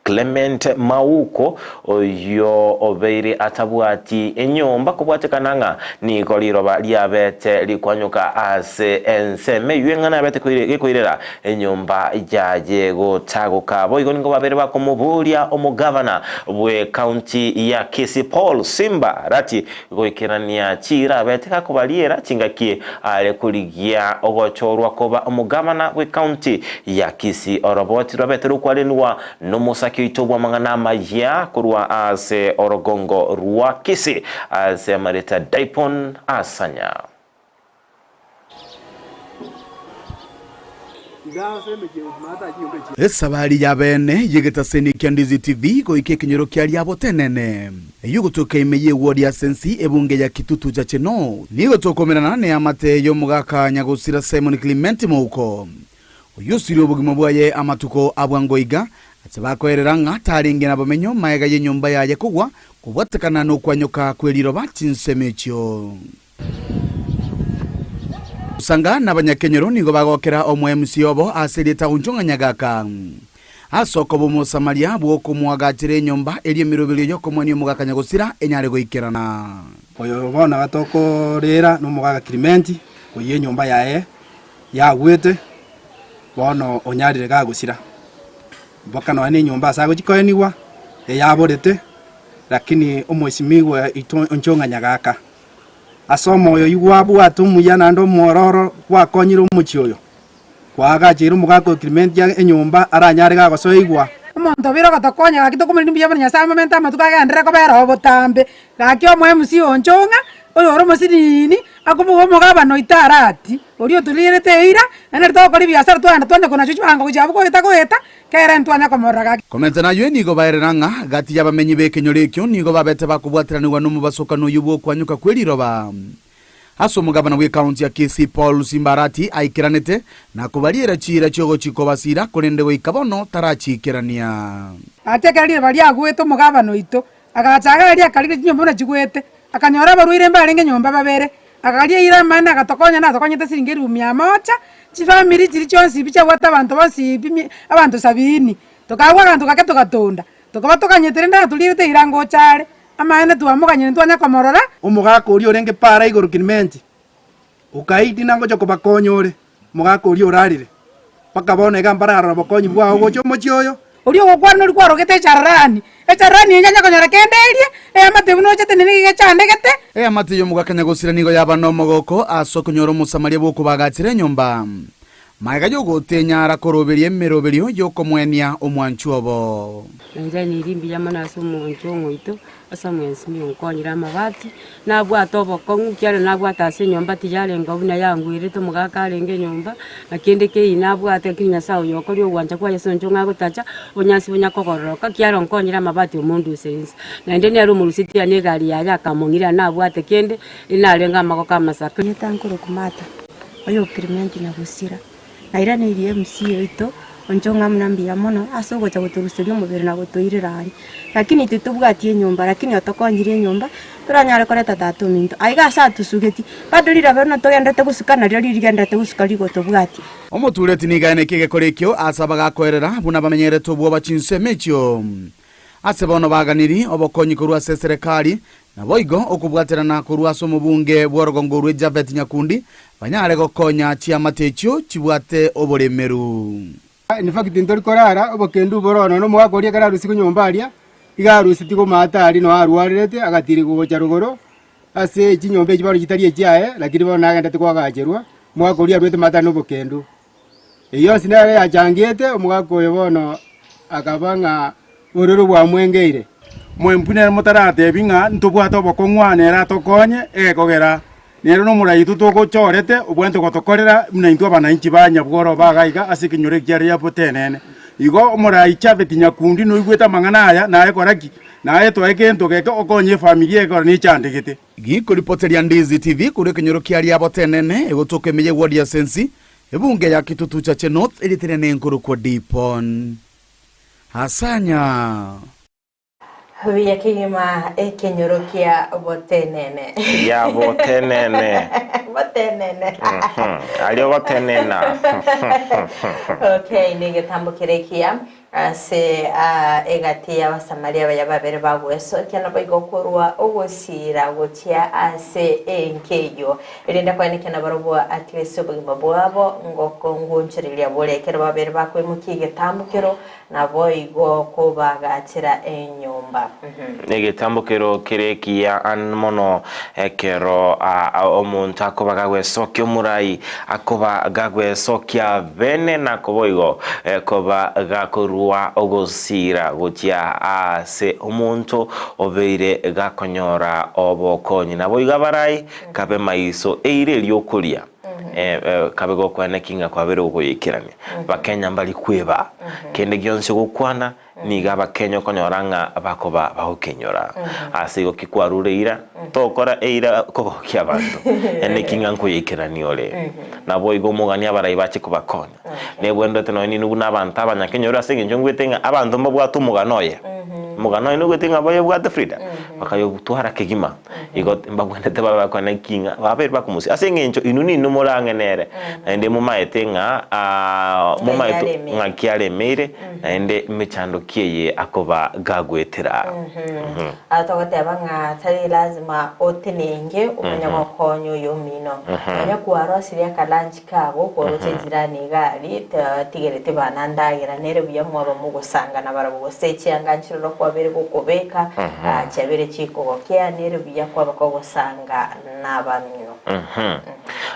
Clement Mauko oyio obeire atabwati enyomba kobwatekana ng'a nigo riroba riabete rikwanyoka ase ensemo eyio eng'ana yabete gekoirera Enyomba yaye gotagoka. Boigo nigo babere bakomoboria omogavana bw'ekaunti ya Kisii Paul Simba Arati goikerania chiira abete gakobariera chingaki are korigia ogochorwa koba omogavana bw'ekaunti ya Kisii. Oroboti rwabete rokwarenigwa nomosaki oito bw'amang'ana amayia korwa ase orogongo rwa Kisii ase amareta Dipon Asanya. Esabari y'abeene y'egetaseni kia Ndizi TV goika ekenyoro kia Riabotenene, eyio gotoka ime y'eward ya Sensi ebunge ya Kitutu Chache North, nigo tokomerana neamate y'omogaka Nyagosira Simon Clement Mouko, oyio osirie obogima bwaye amatuko a bwango iga, ase bakoerera ng'a tarenge nabomenyo maega y'enyomba yaye kogwa kobwatekana nokwanyoka kw'eriroba chinsemo echio. Gosanga nabanyakenyoro nigo bagokera omoMCA obo ase erieta Onchong'a Nyagaka. Ase okoba Omosamaria bw'okomoagachera enyomba eria emeroberio y'okomoenia omogaka nyagosira enyare goikerana. Oyo bono gatokorera nomogaka Klimenti, oyio enyomba yaye yagwete, bono onyarire gagosira. Mpaka nonya nenyomba ase agochia koenigwa, eyaborete, lakini omoesimigwa oito Onchong'a Nyagaka. Ase omoyo oyio gwabwate omuya naende omwororo gwakonyire omochie oyo, kwaagacheire omogaka o Klimenti enyomba aranyare gagosoigwa. Omonto obeire ogotokonya gaki tokomorenda mbuya mono Nyasae amomente amatuko agenderere kobera oo botambe. Gaki omoe MC onchong'a, oyore omosinini, akomoa omogabana oito arati, oria otorierete eira, naende nari togokora ebiasara twagenda twanya konachwa chibango gochia abwo goeta goeta, kere ntwanya komorora gaki. Komenta nayio nigo baerera ng'a gati y'abamenyi b'ekenyoro ekio nigo babete bakobwateranigwa nomobasokano oyio bw'okwanyuka kwe riroba. Ase omogabana bw'ekaunti ya Kisii Paul Simbarati aikeranete na kobariera chiira chi'ogochia kobasiira korende goika bono tarachiikerania. Gati ekero riroba riagwete omogabana oito agacha agaria akarigia chinyomba buna chigwete, akanyora abarwaire mbarenge nyomba babere, akaria eira amani agatokonya natokonyete siringi elifu mia moja, chifamiri chiria chionsi pi chiabwate abanto bonsi pi mi abanto sabini, tokagwa aganto gake togatonda, tokaba tokanyete rende atorierete eira ngocha are, amaene twamoganyire ntwanya komorora. Omogaka oria orenge para igoro Kilimenti, okaidi nangocha kobakonya ore, omogaka oria orarire, mpaka bono iga mbararora obokonyi bwao gocha omochie oyo. Oria ogokwana oria kwarogete echararani, echararani eye nyanya konyora kende erie, eamate buna ochete nere nigo echandegete. Eamate y'omogaka nyagosira nigo yaba nomogoko ase okonyora Omosamaria bw'okobagachera enyomba, magega y'ogotenyara koroberia emeroberio y'okomoenia omwanchwa obo. Inche niria mbuya mono ase omonto omoito, ase omwensimi onkonyire amabati, nabwate obokong'u ekiagera nabwate ase enyomba tiyarenge buna yangwerete omogaka arenge enyomba, na kende keiyo nabwate lakini Nyasaye oyo okoria ogwancha kwaye ase eng'encho ng'a agotacha, obonyansi bonya kogororoka ekiagera onkonyire amabati omonduse inse. Naende nere omorusetie ane egari yaye akamong'iria nabwate kende, inarenge amagoko amasake. Erieta nkorokwa Martha, oyo o Clement Nyagosira. Nairaneirie MC oito, onchong'a buna mbuya mono ase ogocha gotoruseria omobere na gotoirera aria. Lakini intwe tobwati enyomba, lakini otokonyire enyomba, toranyare koreta tata ominto. Aiga ase atosugetie, bado riraba buna togenderete gosuka nario rigenderete gosuka rigotobwatia. Omotureti nigo aeneke egekora ekio ase abagakoerera buna bamenyerete obwoba chinsemo echio. Ase bono baganiri obokonyi korwa ase eserekari. Naboigo okobwaterana korwa ase omobunge bw'orogongo rwe Japhet Nyakundi banyare gokonya chiamate echio chibwate oboremeru. In fact ntori korara obokendu bore ono na omogaka oria ekero arusigwe nyomba aria, iga arusetie komaata aria noo arwarerete agatiirigwa gocha rogoro ase chinyomba echi bono chitari echiaye lakini bono nagendete koagacherwa, omogaka oria aruete maate aria na obokendu. Eyio yonsi nere yachangete omogaka oyo bono akaba ng'a bororo bwamwengeire. Mwempu nere motaratebi ng'a ntobwate obokong'u aa nere atokonye, egekogera nere nomorai oito togochorete obwenerete gotokorera buna intwe abananchi ba nyabworo ba iga iga ase ekenyoro eki kiaria botenene. Igo omorai Japhet Nyakundi noigwete amang'ana aya naye kora ki? Naye toe gento geke okonye efamiri ekero nechandegete. Gikoripota ria Ndizi TV korwa ekenyoro kia Riabotenene egotoka ime y'eward ya Sensi, ebunge ya Kitutu Chache North erietire nenkorokwa Dipon Asanya. Buya kegima ekenyoro kia botenene. Ya botenene. Botenene. Aria ogotenena. Okay, negetambo kere ekiya Ase egati y'Abasamaria abaya babere bagwesokia naboigo korwa ogosiira gochia ase enka eyio, erinde koenekia nabarobwo at least obogima bwabo ngokongunchereria bore ekero babere bakoimokia egetambokero naboigo kobagachera enyomba. Egetambokero kere ekiya mono ekero omonto akoba gagwesokia omorai akoba gagwesokia bene na koboigo koba gakorua ogosiira gochia ase omonto obeire gakonyora obokonyi. Naboigo abarai kabe maiso eira eria okoria, kabe gokwana ki ng'a kwabeire gokoyaikerania. Bakenya mbari kweba kende gionsi ogokwana. Nigo abakenya okonyora ng'a bakoba bagokenyora. Ase igo ki kwarure eira, tokora eira kogokia abanto. Yaani ki ng'a nkoyaikerania ore. Naboigo omogani abarai bache kobakonya. Nebwenerete nonya ninwe buna abanto abanyakenyoro ase eng'encho ngwete ng'a abanto mbabwate omogano oye. Omogano oye nogwete ng'a bayobwate Frida, bakayotwara kegima. Igo mbabwenerete babe bakwana ki ng'a babeire bakomosia. Ase eng'encho inwe ninwe more ang'e nere, naende momaete ng'a momaete ng'aki aremeire. Naende emechando ki eye akoba gagwetera? Aa togoteba ng'a tari lazima otenenge omanye gokonya oyomino. Nonya kwarosirie akalunch kago kworoche ejirani iga aria tigereti bana ndagera nere buya mwaba mogosangana barabwo gose chianga nchiroro kwabere gokobeka chiabere chikogokea nere buya kwaba kogosanga nabamino.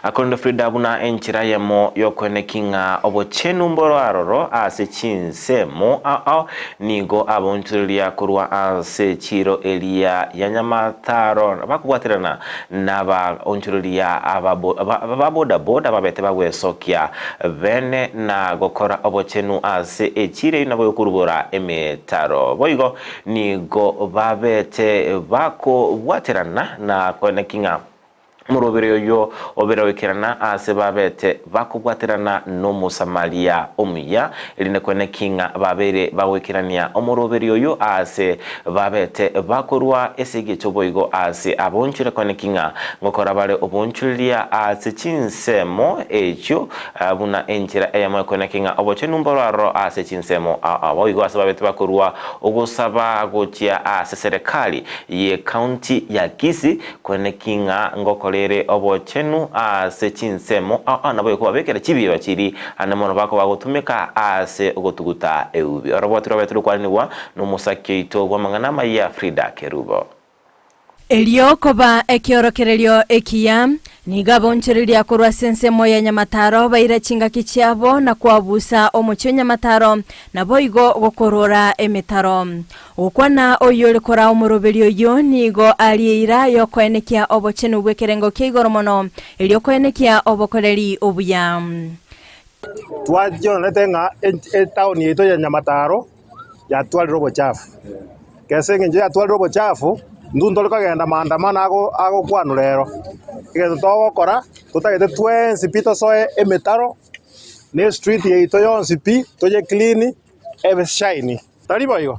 Akorende Frida buna enchera eyemo y'okoeneki ng'a obochenu mboro aroro ase chinsemo ao nigo abonchoreria korwa ase chiiro eria ya Nyamataro bakobwaterana nabaonchoreria aba bodaboda babete bagwesokia bene na gokora obochenu ase echiiro eyio nabo yokorubora emetaro. Boigo nigo babete bakobwaterana na koeneki ng'a Omorobere oyio obere goikerana aase babete bakobwaterana n'Omosamaria omuya, erinde koeneki ng'a babeire bagoikerania omoroberi oyio aase babete bakorua esegi echo boigo aase abonchore koeneki ng'a ngokora bare obonchoreria ase chinsemo echio buna enchera eyemo ekoeneki ng'a obochenu mboro aroro ase chinsemo boigo ase babete bakorua ogosaba gochia ase serekari ye county ya Kisii Kweneki ng'a ngokorere obochenu ase chinsemo ao nabo ekobabekera chibiba chiri ande mono bakoba gotumeka ase ogotuguta eubi. Oroboti rwabe torokwanigwa nomosaki oito bw'amang'ana amayia Frida Kerubo. Erio koba ekiorokererio ekiya, nigo abaonchoreria korwa ase ensemo ya Nyamataro baira chingaki chiabo na koabusa omochie o Nyamataro, naboigo gokorora emetaro. Gokwana oyore koraa omoroberi oyio nigo arie eira y'okoenekia obochenu bw'ekerengo kia igoro mono, erio koenekia obokoreri obuya. Twachionete ng'a etaoni yaito ya Nyamataro yatwarire obochafu. Ase eng'encho yatwarire obochafu, intwe ntore kogenda maandamano agokwanwa rero. Egento togokora, totagete twensi pi tosoe emetaro, na estreet yaito yonsi pi toye clean ebe shiny. Tari boigo?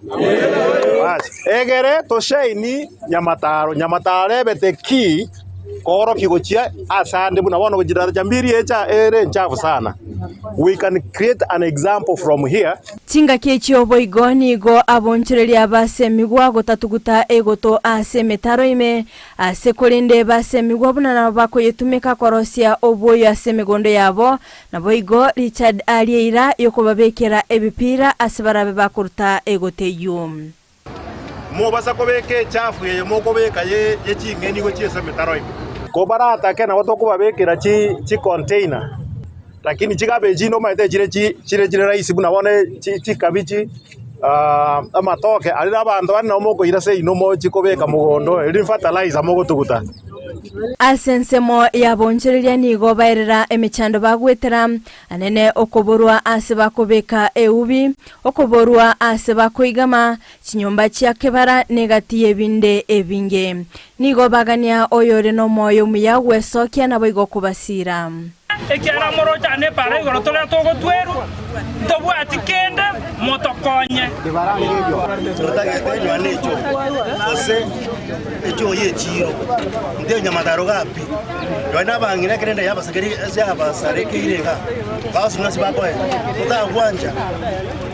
Basi, egere toshaini nyamataro, nyamataro ebete ki? koorokia gochia ase ande buna bono gochia Daraja Mbili echa ere enchafu sana. We can create an example from here. Chingaki echio boigo nigo abonchoreria basemigwa gotatuguta egoto ase emetaro ime, ase korende basemigwa buna nabo bakoyetumeka korosia obwoyo ase emegondo yabo, Naboigo Richard aria eira y'okobabekera ebipira ase barabe bakoruta egoto eyio. Mobasa kobeka echafu eye mokobeka ye ching'eni gochia ase emetaro ime. Kobaratake nabo tokobabekera chicontainer, lakini chicabbage chinde omanyete chire chire chire rahisi buna bono chikabichi, amatoke, aria na abanto bande nabo mokoira seino mochie kobeka mogondo, erio fertilizer mogotuguta. Ase ensemo y'aboonchoreria nigo baerera emechando bagwetera, anene okoborwa ase bakobeka eubi, okoborwa ase bakoigama, chinyomba chia kebara, na egati y'ebinde ebinge. Nigo bagania oyore nomoyo omuya gwesokia naboigo kobasiira. Ekiagera moroche ane epaara igoro tore togotwerwa, ntobwati kende, motokonye. Totagete enywana echo, gose echo y'echiiro, nte nyamataro gapi. Nonya nabang'ina ekero ende yabasakeire ase yabasarekeire iga, bagosung'ana ase bakoenda, totagwancha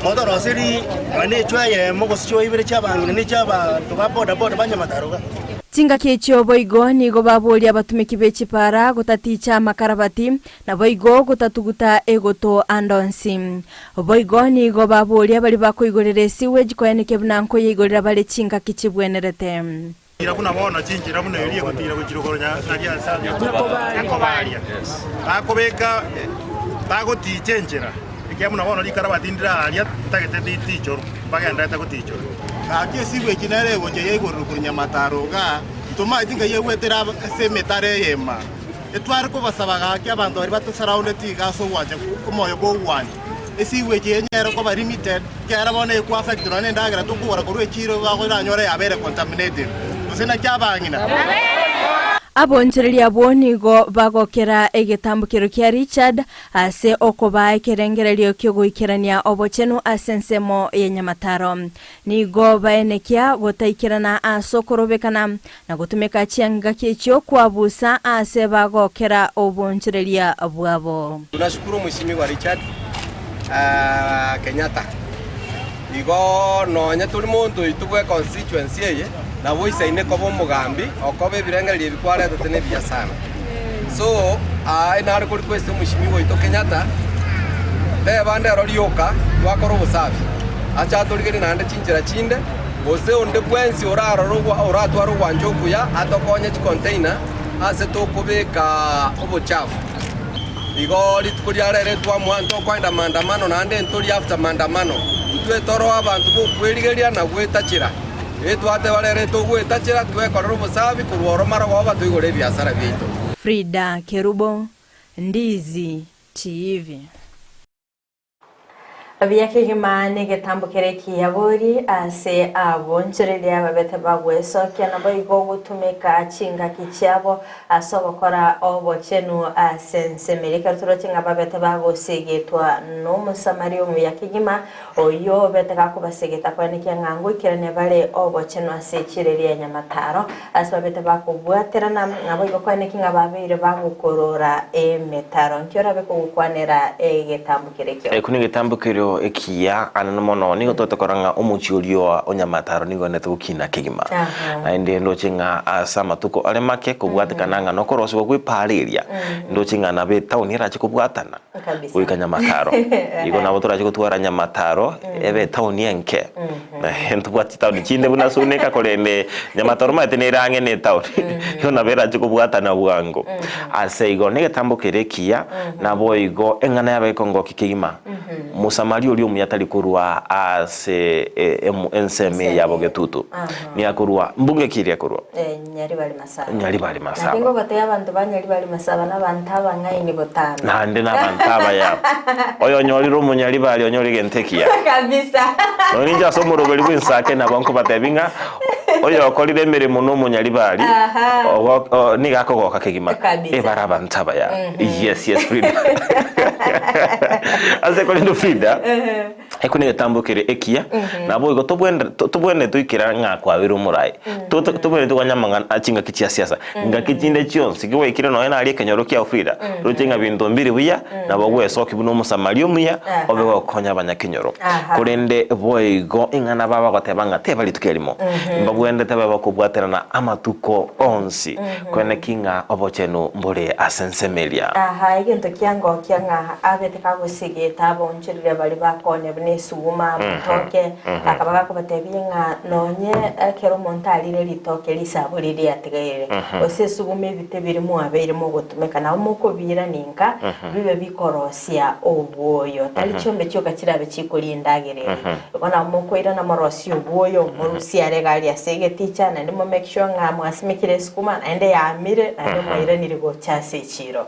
motoroseri nonya echo eyemo gose chio ibere chi'abang'ina na echi'abanto ba bodaboda ba nyamataro iga. Chingaki echio boigo nigo baboria abatumeki be chipara gotaticha amakarabati, naboigo gotatuguta egoto ande onsi. Boigo nigo baboria baria bakoigorera esewage koeneke buna nkoyeigorera bare chingaki chibwenerete. Tira buna bono chinchera buna eria egotira gochia rogoro naria ase Nyakobaria. Bakobeka bagoticha enchera, ekiagera buna bono rikarabati ndire aaria ntagete ritichorwe, mbagendererete gotichora. Gaki esibwa eki nere egocha yaigorerwa korwa nyamataro igaa, ntomaeti nkai egwetera ase emetaro eyemo. Etware kobasaba gaki abanto baria batosaraundeti iga ase ogwancha omoyo bw'ogwancha. Esibwa eki enyare koba limited, ekiagera bono ekwa affect nonya nendagera tokogora korwa echiro iga oranyore yabeire contaminated. Gose naki abang'ina? Abonchoreria abwo nigo bagokera egetambokero kia Richard ase okobaa ekerengererio ki'ogoikerania obochenu ase ensemo ya nyamataro. Nigo baenekia gotaikerana ase okorobekana, na gotumeka chiangaki echio kwabusa aase bagokera obonchoreria bwabo. Tunashukuru Mheshimiwa Richard Kenyatta igo nonye tori monto oito bwe constituency eye nabo oisaine koba omogambi okoba ebirengererio ebi kwaretete nebiya sana so aye nare ko request Mheshimiwa oito Kenyatta teba ndero rioka twakora obosafi ache atorigerie naende chinchera chinde Gose onde bwensi orarore oratware ogwancha okuya atokonye chicontainer ase tokobeka obochafu. Igo rituko ria rero twamoa ntokoenda maandamano naende ntori after maandamano. Intwe toro abanto bokwerigeria na gwetachera. Etwateba rero togwetachera twekorere obosafi korwa oro marogoba toigore ebiasara biaito. Frida Kerubo, Ndizi TV. Buya kegima negetambo kere ekiya bori ase abonchoreria babete bagwesokia naboigo gotumeka chingaki chiabo ase ogokora obochenu ase ense. Ekero toroche ng'a babete bagosegetwa n'Omosamaria omuya kegima, oyio obete gakobasegeta koenekia ng'a ngoikerania bare obochenu ase echiro eria ya nyamataro, ase babete bakobwaterana, naboigo koenekia ng'a babeire bagokorora emetaro. Nki orabe kogokwanera egetambo kerekio? Ekio negetambo kerio ekiya anene mono. Nigo tobwate korora ng'a omochie oria o Nyamataro nigo oendete gokina kegima. Naende ndoche ng'a ase amatuko are make kobwatekana ng'a nokorosigwa kw'epaara eria, ndoche ng'a nabo etaoni erache kobwatana goika Nyamataro. Igo nabo torache gotwara Nyamataro ebe etaoni enke. Ntobwate chitaoni chinde buna Suneka korende Nyamataro omanyete nere ang'e na etaoni. Igo nabo erache kobwatana bwango. Ase igo negetambo kere ekiya, naboigo eng'ana yabo ekongokia kegima. Mosamaria oria omuya tari korwa ase ensemo eye ya bogetutu, nigo akorwa mbunge ki eria akorwa? Nyaribari Masaba. Nyaribari Masaba. Naki ngogotebia abanto ba Nyaribari Masaba nabanto abang'aini botambe. Naende nabanto abaya. Oyonyorire omonyaribari onyore egento ekiya. Kabisa. Nonya ninche ase omoroberi bw'ensake nabo nkobatebia ng'a oyokorire emeremo na omonyaribari Aha. nigo akogoka kegima. Kabisa. Ebare abanto abaya. Yes, yes, Frida. Ase korende Frida, eko negetambo kere ekiya, nabo igo tobwende tobwene toikera ng'a kwabire omorai. Tobwene toganya amang'ana chingaki chia siasa. Ngaki chinde chionsi ki gwaikire nonya naria ekenyoro kiao Frida, roche ng'a binto mbiri buya, nabo gwesokia buna omosamaria omuya, obe gokonya abanyakenyoro. Korende boigo ing'ana baba goteba ng'a teba rituko erimo, mbabwenerete babe bakobwaterana amatuko onsi, Koeneki ng'a obochenu mbore ase ensemo eria. Aha, egento kiangokia ng'a abete kagosigeta abaonchoreria baria bakonya buna esuguma, amatoke, akaba gakobatebia ng'a nonye ekero omonto arire ritoke risabo riria riatigaire, gose esuguma ebite biria mwabeire mogotumeka, nabo mokobiirania inka, bibe bikorosia obwoyo. Tari chiombe chioka chirabe chikoria endagera eri. Igo nabo mokoirana morosie obwoyo, morusie are egari ase egeticha, naende mo make sure ng'a mwasimekire esukuma, naende yaamire, naende mwairanire gocha ase echiro.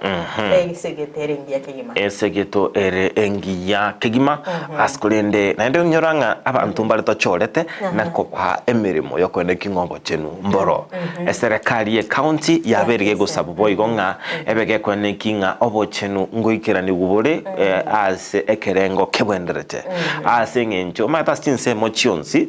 Esegeto ere engiya kegima. Esegeto ere engiya kegima, ase korende naende onyora ng'a abanto mbare tochorete na kobaa emeremo yokoeneki ng'a obochenu mboro. Eserekari ye county yabeire gegosabwa boigo ng'a ebe gekoeneki ng'a obochenu ngoikeranigwa bore ase ekerengo kebwenderete. Ase eng'encho omanyete ase chinsemo chionsi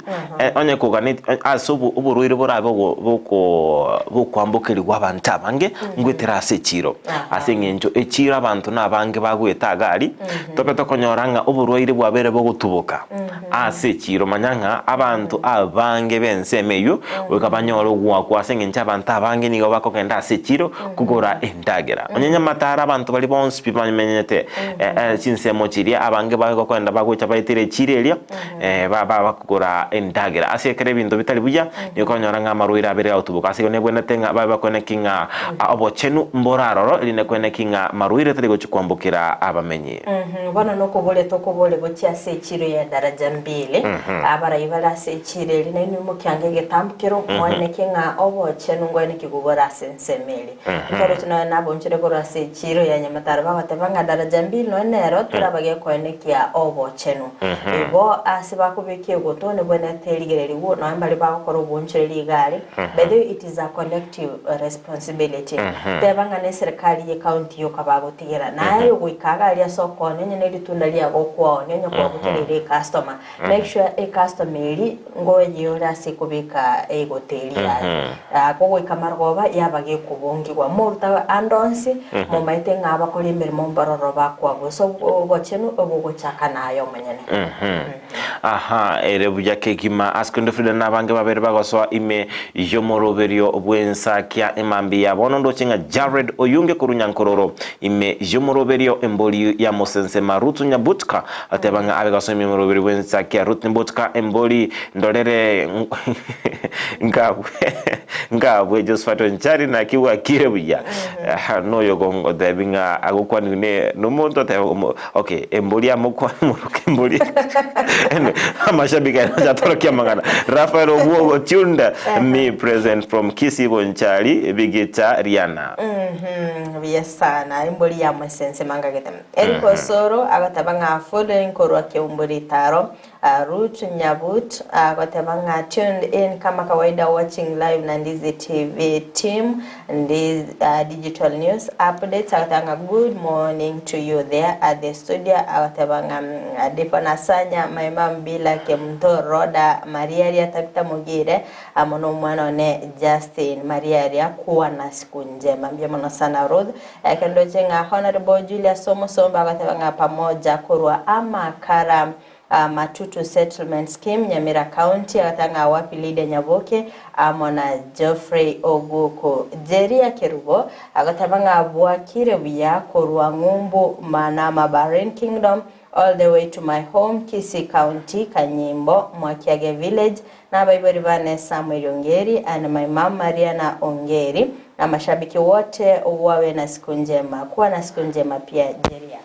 onye koganeti ase oborwaire borabe boko bokoambokerigwa abanto abange ngoetera ase echiro. Ase eng'encho echiro abanto nabange bagoeta iga aria, tobe tokonyora ng'a oborwaire bwabeire bogotuboka ase echiro manya ng'a abanto abange b'ensemo eyio goika banyore ogoakwa ase eng'encho abanto abange nigo bakogenda ase echiro kogora endagera. Onye nyamataro abanto baria bonsi pi bamenyete chinsemo chiria abange bagokogenda bagocha baetera echiro eria bakogora endagera. Ase ekero ebinto bitari buya nigo okonyora ng'a amarwaire abere agotuboka. Ase igo nebwenerete ng'a babe bakoeneki ng'a obochenu mbore aroro erinde koeneki ng'a marwaire tari gochia kwambokera abamenyi. Bono nokoboria tokoboria gochia ase echiro ya daraja mbili, abarai bare ase echiro eria nainwe mokiange egetambukero, moeneke ng'a obochenu ngoeneki gobore ase ensemo eria. Nkaroche nonya nabonchere korwa ase echiro ya nyamataro bagoteba ng'a daraja mbili nonya nero teraba gekoenekia obochenu. Igo ase bakobeka egoto nibwenerete erigererigwe nonya mbaria bagokora oboonchoreria iga aria. By the way it is a collective responsibility. Teba ng'a neserikari ye county yoka bagotigera. Naye ogoika iga aria ase okoonia onye neritunda riago okwaonia onye kwagotereire ecustomer. Make sure ecustomer eri ngoyeyore ase ekobeka egoto eri yaye. Kogoika marogoba yaba gekobongigwa. Moruta ande onsi momaete ng'a abakori emeremo mbororo bakwabusa obochenu obogochaka naye omonyene. Aha, ere buya kegima. Ase korende Frida na abange babere bagosoa ime y'omoroberio bw'ensakia emambia ya bono ndoche ng'a Jared Oyunge korwa Nyankororo ime y'omoroberio embori ya Mosensema Ruth Nyabutka ateba ng'a abe gasoa ime y'omoroberio bw'ensakia Ruth Nyabutka embori ndorere nkabwe nkabwe Josephat Onchari naki bwakire buya noyo ogotebi ng'a agokwanigwa ne nomonto oteba Okay, embori amokwane moroke embori. Anyway, amashabiki aya nacha atorokia amang'ana. Rafael Obwogo tuned me present from Kisii Bonchari Bigita Riana. Mhm, buya sana embori ya mosense mangagete Eric Osoro agoteba ng'a following korwa Keumbu Ritaro Ruth Nyabut agoteba ng'a tuned in kama kawaida watching live na Ndizi TV team Ndizi Digital News Updates agoteba ng'a good morning to you there at the studio agoteba ng'a Dipon Asanya my mum Bila Kemunto Rhoda Mariaria Tabitha Mogire amo na omwana one Justin Mariaria kuwa na siku njema mbuya mono sana Ruth Ekero ndoche ng'a Honourable Julius Omusomba agoteba ng'a pamoja korwa amakara Matutu Settlement Scheme, Nyamira County, agateba ng'a wapi Lydia Nyaboke amo na Geoffrey Oguku. Jeria Kerubo agoteba ng'a bwakire buya korwa ng'umbu Manama Bahrain Kingdom all the way to my home Kisii County Kanyimbo Mwakiage Village na abaibori bane Samuel Ongeri and my mum Mariana Ongeri na mashabiki wote wawe na siku njema. Kuwa na siku njema pia Jeria.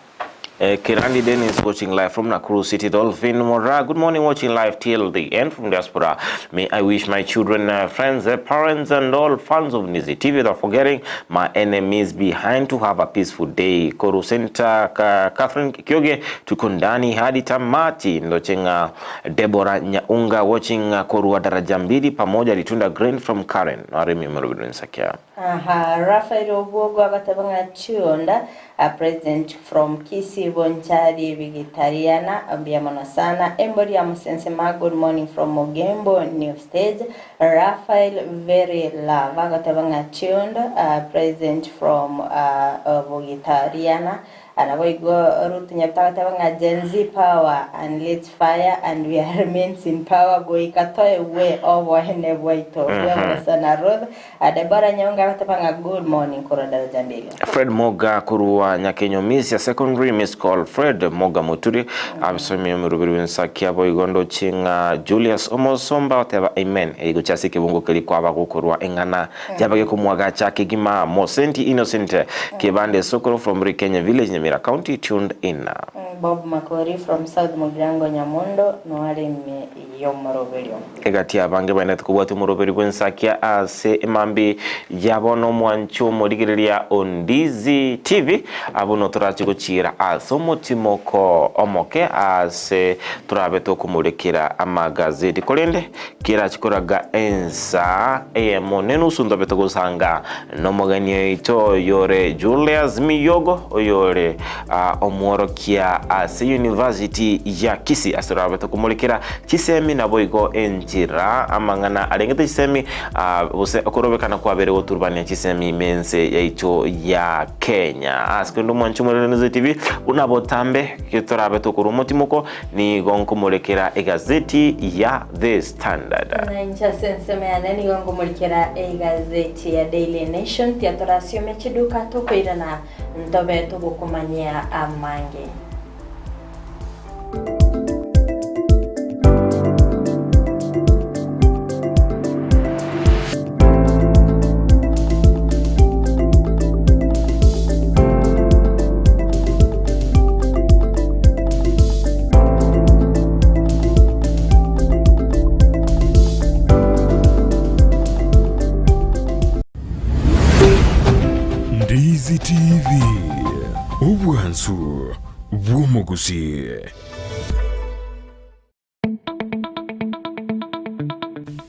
Kirandi Dennis watching live from Nakuru City. Dolphin Mora, good morning, watching live till the end from diaspora. May I wish my children, friends, parents, and all fans of Nizi TV without forgetting my enemies behind to have a peaceful day. Koru Center, Catherine Kioge, tuko ndani hadi tamati. Ndochenga Deborah Nyaunga watching korwa Daraja Mbili pamoja Ritunda Green from Karen Naremi Murubiro Nsakia. Aha, Raphael Obwogo agateba ng'a Chionda, a president from Kisii Bonchari Bigitariana, mbuya mono sana. Embori ya Mosensema, good morning from Ogembo New Stage. Raphael Very Love agoteba ng'a Chionda, a president from uh, Bogitariana. Naboigo Ruth Nyabuto agateba ng'a Gen Z power and let's fire and we are remains in power goika toegwe oboene bwaito. Buya mono sana Ruth. Deborah Nyaunga agateba ng'a good morning korwa Daraja Mbili. Fred Moga korwa Nyakenyo Misia Secondary Miss Call Fred Moga Muturi abisomie omoroberi bw'ensakia boigo ndoche ng'a Julius Omosomba oteba amen eye gochia ase ekebungo keria kwaba gokorwa eng'ana Yaba gekomwagacha kegima Mosenti Innocent Kebande Sokoro from Rikenya Village Nyamira County tuned in. Bob Makori from South Mugirango Nyamondo noare ime y'omoroberio. Egati abange baendete kobwatia omoroberi bw'ensakia ase emambi ya bono omwancho omorigereria o Ndizi TV abwo notorache gochiira ase omotimoko omoke ase torabe tokomorekera amagazeti korende Kerache koraga ensa eyemo nenusu ntobe togosanga nomogeni oito oyore Julius Miyogo oyore omworokia ase University ya Kisii ase torabe tokomorekera chisemi naboigo enchera amang'ana arengete chisemi gose okorobekana kwabere goturubania chisemi ime ense yaito ya Kenya. Ase korende omwanchi omorere Nusu TV buna botambe torabe tokorwa omotimoko Nigo nkomorekera egazeti ya The Standard. Na inche ase ensemo yane nigo nkomorekera egazeti ya Daily Nation, tiatorasiome chiduka tokoirana ntobe togokomanyia amange. Ndizi TV, obwansu bw'omogusi.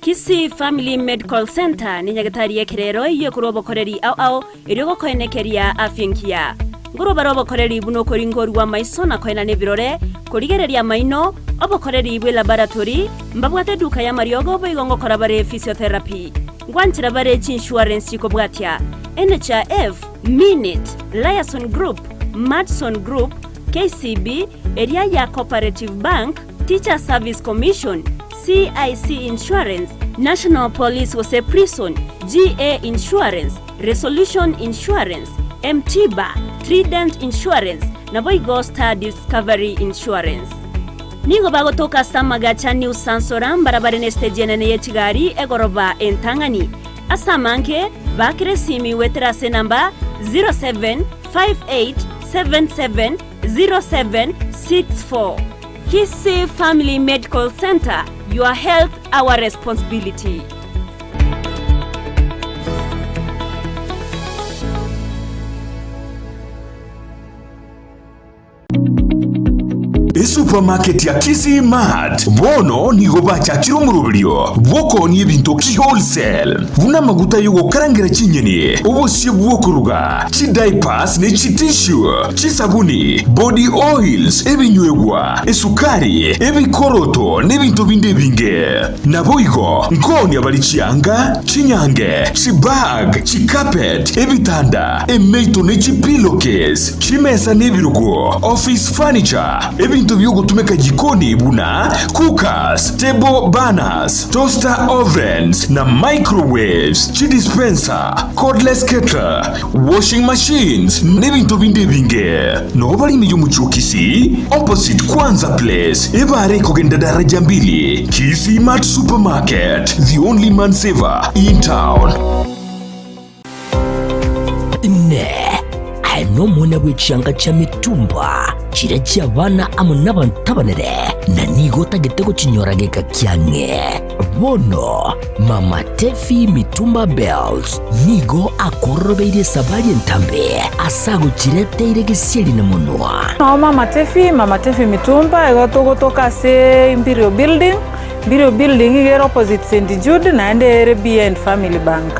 Kisii Family Medical Centre ne nyagetari y'ekerero eyio ekorwa obokoreri ao ao erio gokoenekeria afya engiya. Nkorwa bare obokoreri buna okoringorwa amaiso na koenana ebirore, korigereria amaino, obokoreri bwe laboratory, mbabwate eduka y'amariogo boigo ngokora bare physiotherapy. Ngwanchera bare chiinsurance chikobwatia, NHIF, Minit, Liason Group, Madison Group, KCB, eria ya Cooperative Bank, Teachers Service Commission, CIC Insurance, National Police gose Prison, GA Insurance, Resolution Insurance, M-Tiba, Trident Insurance, naboigo Star Discovery Insurance. Nigo bagotoka ase amagacha New Sansora mbarabare nesiteji enene ye chigari egoroba entang'ani. Ase amange, baakera esimi goetera ase enamba 075877 0764. Kisii Family Medical Centre, your health our responsibility. Esupermarket ya Kisii Mart bono nigo bachakire omoroberio bw'okoonia ebinto ki-wholesale, buna amaguta y'ogokarangera chinyeni, obosie bw'okoruga, chidiapers ne chitissue, chisabuni, body oils, ebinywegwa, esukari, ebikoroto na ebinto binde ebinge. Naboigo nkoonia bare chianga, chinyange, chibag, chicarpet, ebitanda, emeito ne chipillowcase, chimesa na ebirogo, office furniture, ebinto biogotumeka jikoni buna cookers, table burners, toaster ovens na microwaves, chidispenser, cordless kettle, washing machines, n'ebinto binde ebinge. Noo bare ime y'omochie o Kisii, opposite Kwanza Place, ebare ekogenda daraja mbili, Kisii Mart Supermarket, the only man saver in town. Inee! Aye nomwana bwe chianga chia mitumba? Chiria chi'abana amo nabanto abanene, na nigo otagete gochinyora geka kiang'e. Bono Mama Tefi Mitumba Bells nigo akororobeirie esabari entambe ase agochireteire gesieri na monwa. Nao Mama Tefi, Mama Tefi Mitumba, igo togotoka ase Imperial Building, Imperial Building iga ere opposite St Jude naende ere behind Family Bank.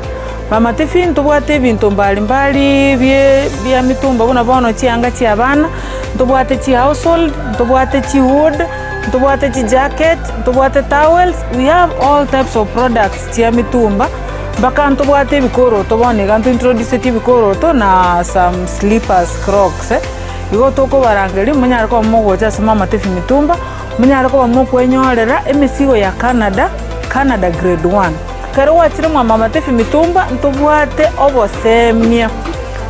Mama Tefi ntobwate ebinto mbali mbali bie bia mitumba buna bono chianga chia abana, ntobwate chi household, ntobwate chi wood, ntobwate chi jacket, ntobwate towels, we have all types of products chia mitumba, mpaka ntobwate ebikoroto bono iga nto introduceti ebikoroto na some slippers, crocs. Igo tokobarangeria monyare koba mogocha ase Mama Tefi Mitumba, monyare koba mokwenyorera emesigo ya Canada, Canada grade one. Ekero gwachire mwa Mama Tefi Mitumba ntobwate obosemia,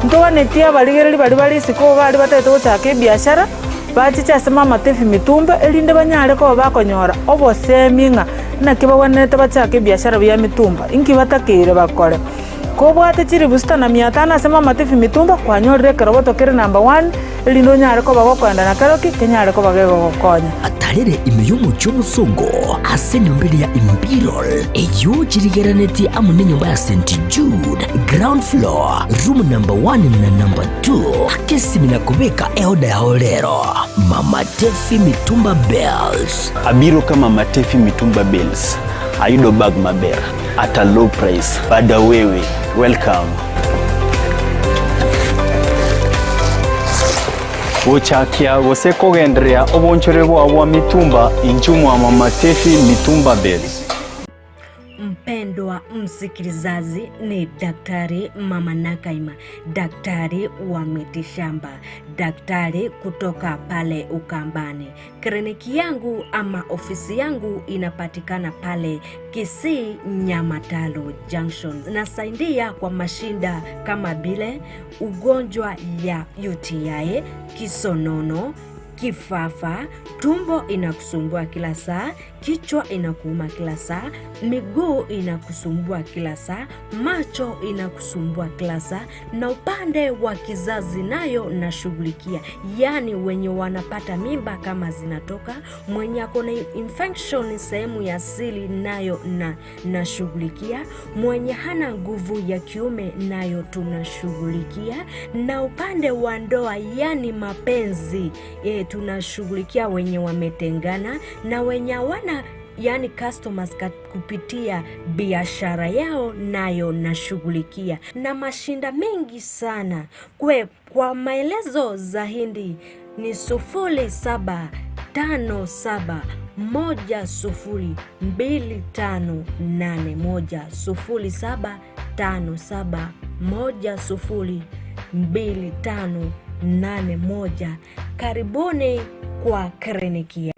ntoganetie abarigereria baria bare isiko baria batagete gochaka ebiashara, bachiche ase Mama Tefi Mitumba erinde banyare koba bakonyora obosemi ng'a naki bagwenerete bachake ebiashara bia mitumba, inki batakeire bakore. Kobwate chilifu sita na mia tano ase Mama Tefi Mitumba kwanyorire ekeroboto kere number one erinde onyare koba gokoenda na keroki kenyare koba gegogokonya. Atarere ime y'omochie omosongo ase enyomba eria ya Imperial, eyio chirigeranetie amo nenyomba ya St. Jude, ground floor, room number one na number two. Aka esimi na kobeka eoda yao rero. Mama Tefi Mitumba Bales. Abiro ka Mama Tefi Mitumba Bales, ayudo bag maber at a low price. Bada wewe, welcome. Gochakia gose kogendereria obonchore bwao bwa mitumba inchuo mwa Mama Tefi Mitumba Bales. Mpendwa msikilizaji, ni Daktari Mama Nakaima, daktari wa mitishamba, daktari kutoka pale Ukambani. Kliniki yangu ama ofisi yangu inapatikana pale Kisii Nyamatalo Junction. Nasaidia kwa mashinda kama vile ugonjwa ya UTI, kisonono, kifafa, tumbo inakusumbua kila saa, kichwa inakuuma kila saa, miguu inakusumbua kila saa, macho inakusumbua kila saa, na upande wa kizazi nayo nashughulikia, yaani wenye wanapata mimba kama zinatoka, mwenye ako na infection sehemu ya siri nayo na nashughulikia, mwenye hana nguvu ya kiume nayo tunashughulikia, na upande wa ndoa yani mapenzi e, tunashughulikia wenye wametengana na wenye hawana yani customers kupitia biashara yao nayo nashughulikia, na mashinda mengi sana kwe. Kwa maelezo zaidi ni 0757102581 0757102581. Karibuni kwa kliniki.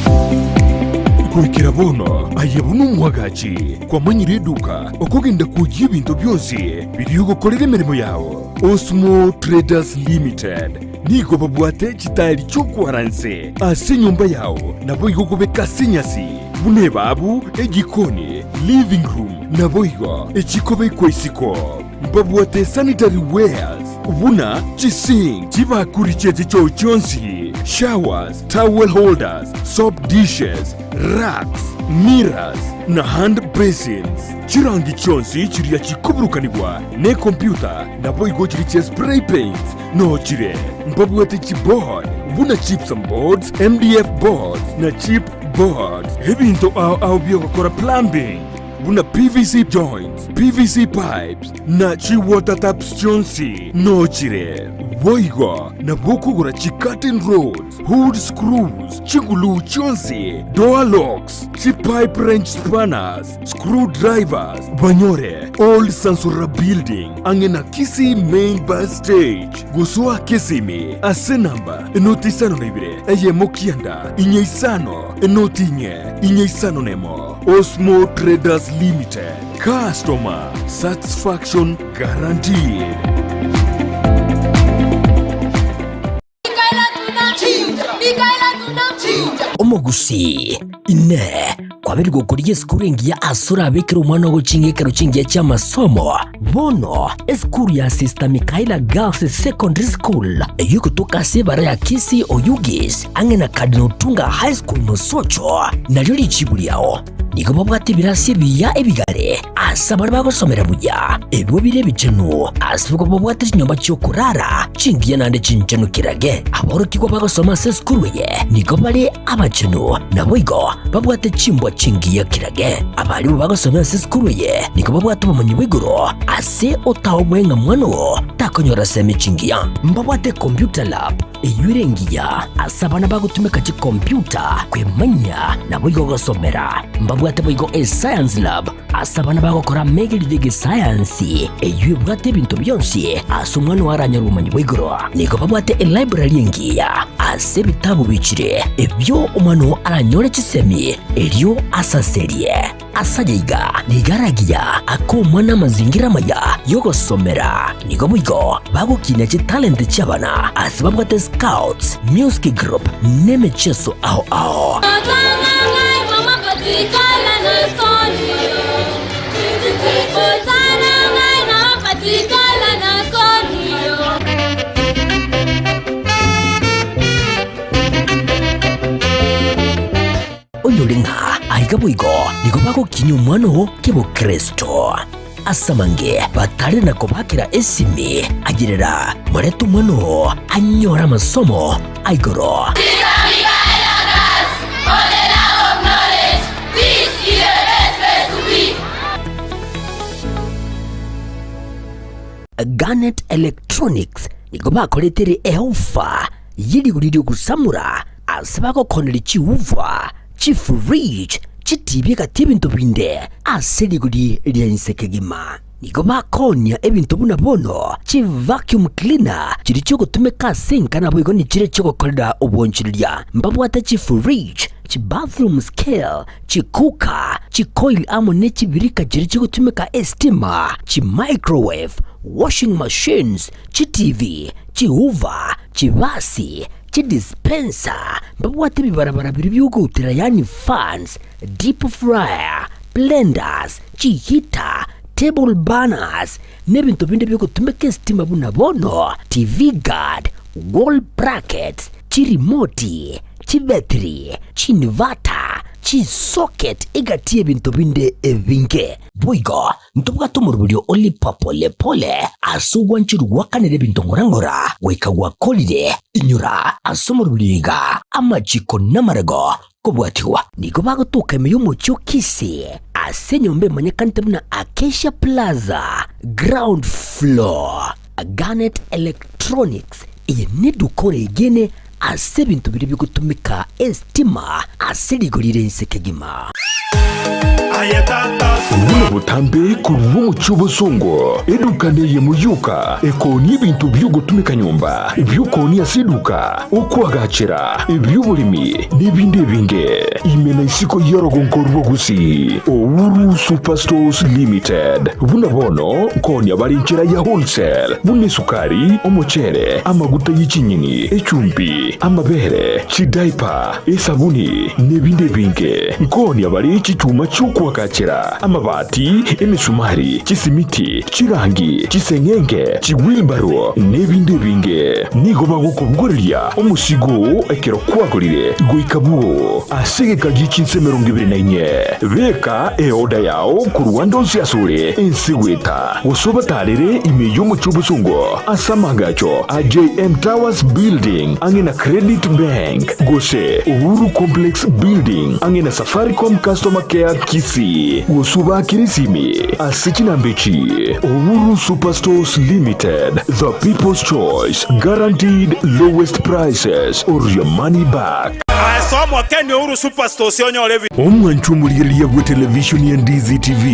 Goikera bono aye buna omwagachi kwamanyire eduka okogenda kwoyia ebinto bionsi biria ogokorera emeremo yao. Osmo Traders Limited nigo babwate chitairi chi'okwaranse ase enyomba yao naboigo okobeka ase enyasi buna ebabu, ejikoni, living room naboigo echikobekwa isiko. Mbabwate sanitary wares buna chisink, chibakuri chie chichoo chionsi, showers, towel holders, soap dishes, racks, mirrors na hand basins. Chirangi chionsi chiria chikoburukanigwa nekompyuta naboigo chiria chia spray paints noo chire. Mbabwate chiboard buna gypsum boards, MDF boards na chip boards. Ebinto ao ao biogokora plumbing buna PVC joints, PVC pipes na chi water taps chionsi noo chire. Boigo nabo okogora chi curtain rods, hood screws, chiguluu chionsi, door locks, chi pipe wrench spanners, screw drivers, banyore Old Sansora Building ang'e na Kisii Main Bus Stage gosoa Kisimi ase namba enoti isano na ibere eyemo kianda inye isano enoti inye inye isano nemo Osmo Traders Limited Customer Satisfaction Guaranteed. Omogusii, Inee! Kwabeire gokorigia esukuru engiya ase orabekere omwana ogo ching'ekero chingiya chi'amasomo? Bono, esukuru ya Sister Michaela Girls Secondary School, eyio egotoka ase ebara ya Kisii Oyugis, ang'e na Cardinal Otunga High School Mosocho, nario richibu riao. Nigo babwate ebirasi ebiya ebigare ase abaria bagosomera buya, ebio bire ebichenu, ase igo babwate chinyomba chi'okorara chingiya naende chinchenu kirage. Aborokigwa bagosoma ase esukuru eye nigo bare abachenu, naboigo babwate chimbwa chingiya kirage. Abarimu bagosomera ase esukuru eye nigo babwate obomanyi bwa igoro ase otaobwe ng'a mwana oo takonyora semi chingiya. Mbabwate computer lab eyio ere engiya ase abana bagotumeka chikompiuta kwemanyia naboigo gosomera. Mbabwate boigo escience lab ase abana bagokora amegerio y'egesayansi eyio ebwate ebinto bionsi ase omwana oo aranyore obomanyi bwa igoro. Nigo babwate elibrary engiya ase ebitabu bichire ebio omwana oo aranyore chisemi erio asaserie. Ase aya iga nigo aragiya ake omwana amazingira amaya y'ogosomera. Nigo boigo bagokinia chitalenti chi'abana ase babwate scouts, music group, na emecheso ao ao. Onyore ng'a aiga boigo nigo bagokinyia omwana oo kebokristo. Ase amange batare na kobakera esimi, ayerera morete omwana oo anyore amasomo a igoro. Garnet Electronics nigo bakoretere eofa ye rigori ri'ogosamora ase bagokoneria chiuva, chifridge, chitibi egati ebinto binde ase rigori ria inse kegima. Nigo bakoonia ebinto buna bono chivacuum cleaner chiria chiogotumeka ase enka naboigo nichiria chiogokorera obwonchoreria. Mbabwate chifridge, chibathroom scale, chicooker, chicoil amo ne chibirika chiria chigotumeka estima, chimicrowave, washing machines, chitivi, chihoover, chibasi, chidispenser, mbabwate ebibarabara biria biogoutera yaani fans, deep fryer, blenders, chiheater, table burners, na ebinto binde biogotumeka esitima buna bono TV guard, wall brackets, chirimoti, chibetiri, chiinverter, chisocket egati y'ebinto binde ebinge. Boigo Ntobwate omoroberio o lipa pole pole ase ogwancherwa gwakanera ebinto ng'ora ng'ora goika gwakorire. Inyora ase omoroberio iga amachiko namarego kobwatigwa. Nigo bagotoka ime y'omochie o Kisii ase enyomba emanyekanete buna Acacia Plaza, ground floor. Garnet Electronics, eye neduka oregene ase ebinto biria bigotumeka estima ase rigori ria inse kegima. Buna botambe korwa omochie obosongo, eduka neyemo yoka ekoonia ebinto bi'ogotumeka nyomba, ebi'okoonia ase eduka, okoagachera, ebi'oboremi, na ebinde ebinge. Ime na isiko y'orogongo rwa Gusii, Uhuru Superstores Limited. Buna bono nkoonia bare enchera ya wholesale, buna esukari, omochere, amaguta ye chinyeni, echumbi, amabere, chidaipa, esabuni, na ebinde ebinge. Nkoonia bare chichuma chi'okoagachera, amabati, emesumari, chisimiti, chirangi, chiseng'enge, chiwilbaro, na ebinde ebinge. Nigo bagokobogoreria omosigo oo ekero kwagorire goika bwoo ase egeka gie chinsa 24. Beka eoda yao korwa ande onsi asore ense goeta, gose obatarere ime y'omochie obosongo ase amaagacho a JM Towers Building ang'e na Credit Bank, gose Uhuru Complex Building ang'e na Safaricom Customer Care Kisii, gose obaakere esimi ase chinamba echi, Uhuru Superstores Limited, the people's choice, guaranteed lowest prices or your money back. Ase omokeni Uhuru Superstores onyore ebi. Omwancho omorigereria bwe televishoni ya Ndizi TV,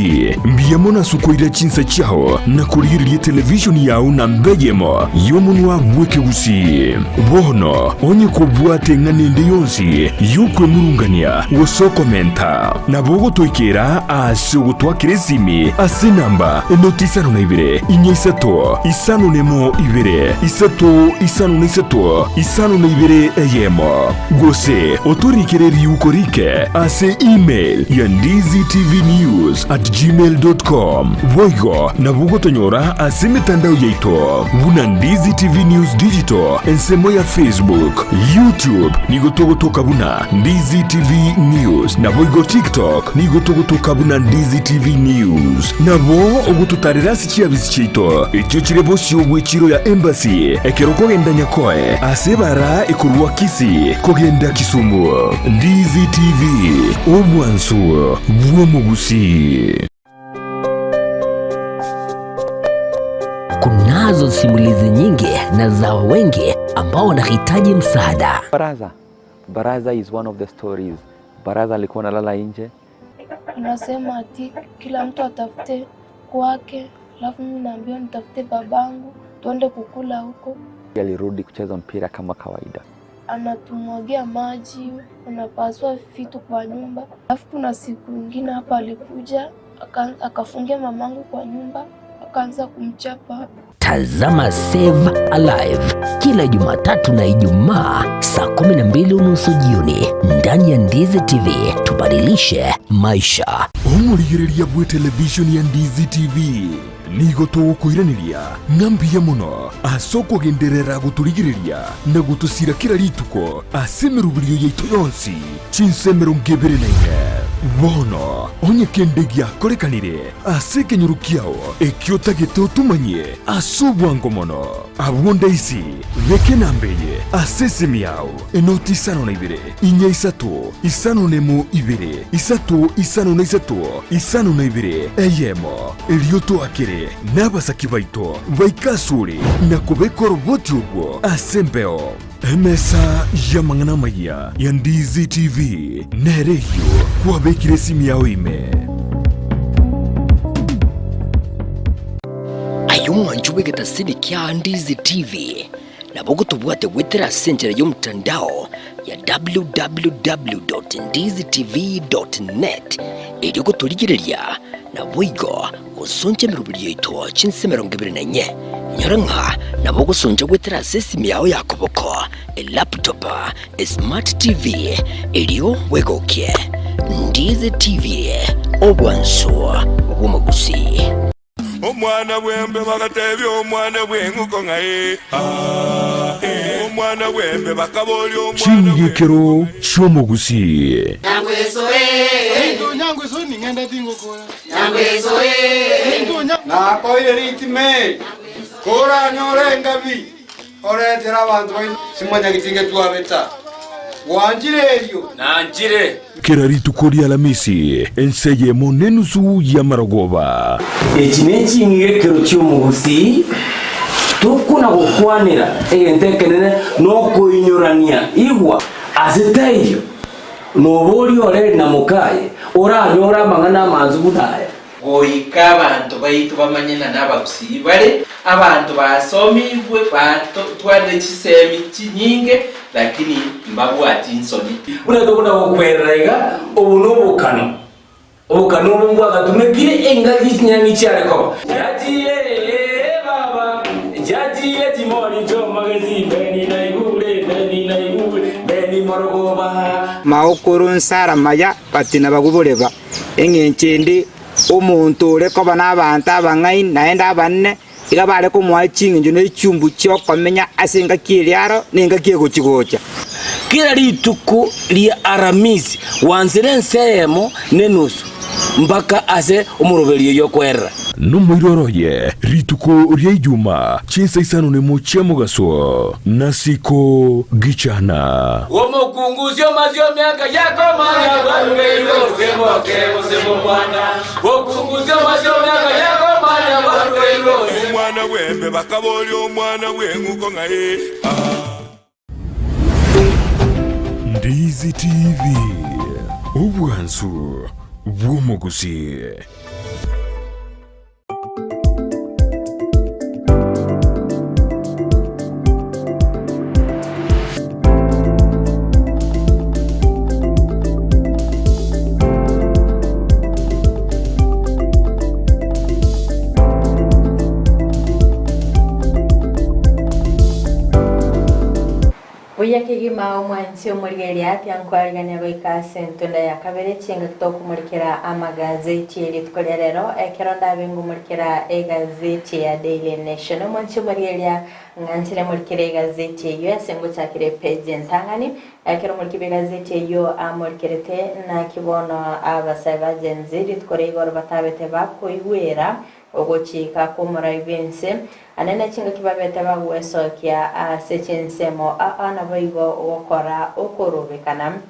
mbuya mono ase okoira chinsa chiao na korigereria televishoni yao namba eyemo y'omonwa bw'ekegusii. Bono onye kobwate eng'ana ende yonsi y'okwemurungania gose okomenta, nabo ogotoikera. Gototariera ase ogotwakera esimi ase enamba enoti isano na ibere, inya isato, isano nemo ibere, isato isano na isato, isano na ibere eyemo. Gose otorikere riuko rike ase email ya ndizitvnews at gmail dot com. Boigo nabo ogotonyora ase emetandao yaito buna Ndizi TV News Digital ensemo ya Facebook, YouTube nigo togotoka buna Ndizi TV News naboigo TikTok nigo togotoka buna Ndizi TV News. Nabo ogototarera ase chiabisi chiaito echio chire bosio bw'echiro ya Embassy ekero okogenda Nyakoe ase ebara ekorwa Kisii kogenda Kisumu. Ndizi TV, obwansu bw'omogusii. Kunazo simulizi nyingi na za wengi ambao wanahitaji msaada. Baraza. Baraza is one of the stories. Baraza alikuwa analala nje. Anasema ati kila mtu atafute kwake, alafu mimi naambiwa nitafute babangu tuende kukula huko. Alirudi kucheza mpira kama kawaida. Anatumwagia maji, anapasua vitu kwa nyumba. Alafu kuna siku ingine hapa alikuja akafungia mamangu kwa nyumba, akaanza kumchapa. Tazama Save Alive kila Jumatatu na Ijumaa saa 12:30 jioni ndani ya Ndizi TV. Tubadilishe maisha. Omorigereria bwe television ya Ndizi TV nigo togokoiraneria ng'a mbuya mono ase okogenderera gotorigereria na gotosira kera rituko ase emeroberio yaito yonsi chinsa 24. Bono onye kende giakorekanire ase ekenyoro kiao ekio otagete otomanyie ase obwango mono, abwo ndaisi beka enamba eye ase esimi yao, enoti isano na ibere, inya isato, isano nemo ibere, isato isano na isato, isano na ibere, eyemo. Erio toakere nabasaki baito baike asore na kobeka oroboti orwo ase embeo. Emesa y'amang'ana amayia ya Ndizi TV nere eyio kwabekire esimi yao ime. Aye omwancho bw'egetasini kia Ndizi TV, nabo ogotobwate goetera ase enchera y'omotandao ya www.ndizitv.net erio gotorigereria naboigo gosoncha emeroberio yaito chinse 24. Inyora ng'a nabo ogosoncha goetera ase esimi yao ya koboko, elaptop, esmart TV, erio bwegokie. Ndizi TV, obwansu bw'omogusii. Omwana bw'embe bagatebia omwana bw'eng'uko ng'a ee, aa, ee. Omwana bw'embe bakaboria omwana bw'eng'uko. Ching'igekero chi'omogusii. Nakoire ritime, koranyore engabi, oretere abanto baino simwanyagetie ngetwabeta. Gwanchire erio? Nanchire. Kera rituko ri'Alamisi, ense eyemo nenusu y'amarogoba. Echi neching'igekero chi'omogusii, tokona gokwanera egento ekenene nokoinyorania. Igwa, ase taiyo noboria oreri na mokaye oranyore amang'ana amansu buna aya. Goika abanto baito bamanye ng'a nabagusii bare, abanto basomigwe, batwarire chisemi chinyinge, lakini mbabwati nsoni. Buna tokona gokwerera iga, obo nobokano, obokano obo mbwagatumekire engaki chinyang'i chiare koba. Chiachire baba, chiachire chimori chi'omogesi, Beni naigure, Beni naigure, Beni morogoba. Maokoro nsara maya batina baguboreba. Engencho ende, omonto ore koba nabaanto abang'aini naende abanene, iga bare komoa ching'encho ne chiumbu chi'okomenya ase engaki eria aro na engaki egochi-gocha. Kera rituko ria Aramisi gwansire ense eyemo nenusu mpaka ase omoroberio oyio okwerera. Nomoiroro oye rituko ria Ijuma chinsa isano nemo chia mogaso, nasiko gichana. Omokungu osio omasie emiaka yakomanya bwarugeirwe gose moke gose momwana. Omokungu osio omasie emiaka yakomanya bwarugeirwe gose. Omwana bw'embe bakaboria omwana bw'eng'uko ng'a ee, aa. Ndizi TV, obwansu bw'omogusii. Mbuya kegima omwanchi omorigereria tiankwarigania goika ase entunda ya kabere chingaki tokomorikera amagazeti e rituko ria rero ekero ndabe ngomorikera egazeti ya Daily Nation. Omwanchi omorigereria ng'anchire morikere egazeti eyio ase ngochakera epeji entang'ani ekero omoriki bw'egazeti eyio amorikerete naki bono abasae ba Gen Z rituko ria igoro batabete bakoigwera Ogochika kw'omorai bw'ense, anene chingaki babete bagwesokia ase chinsemo aa naboigo gokora okorobekana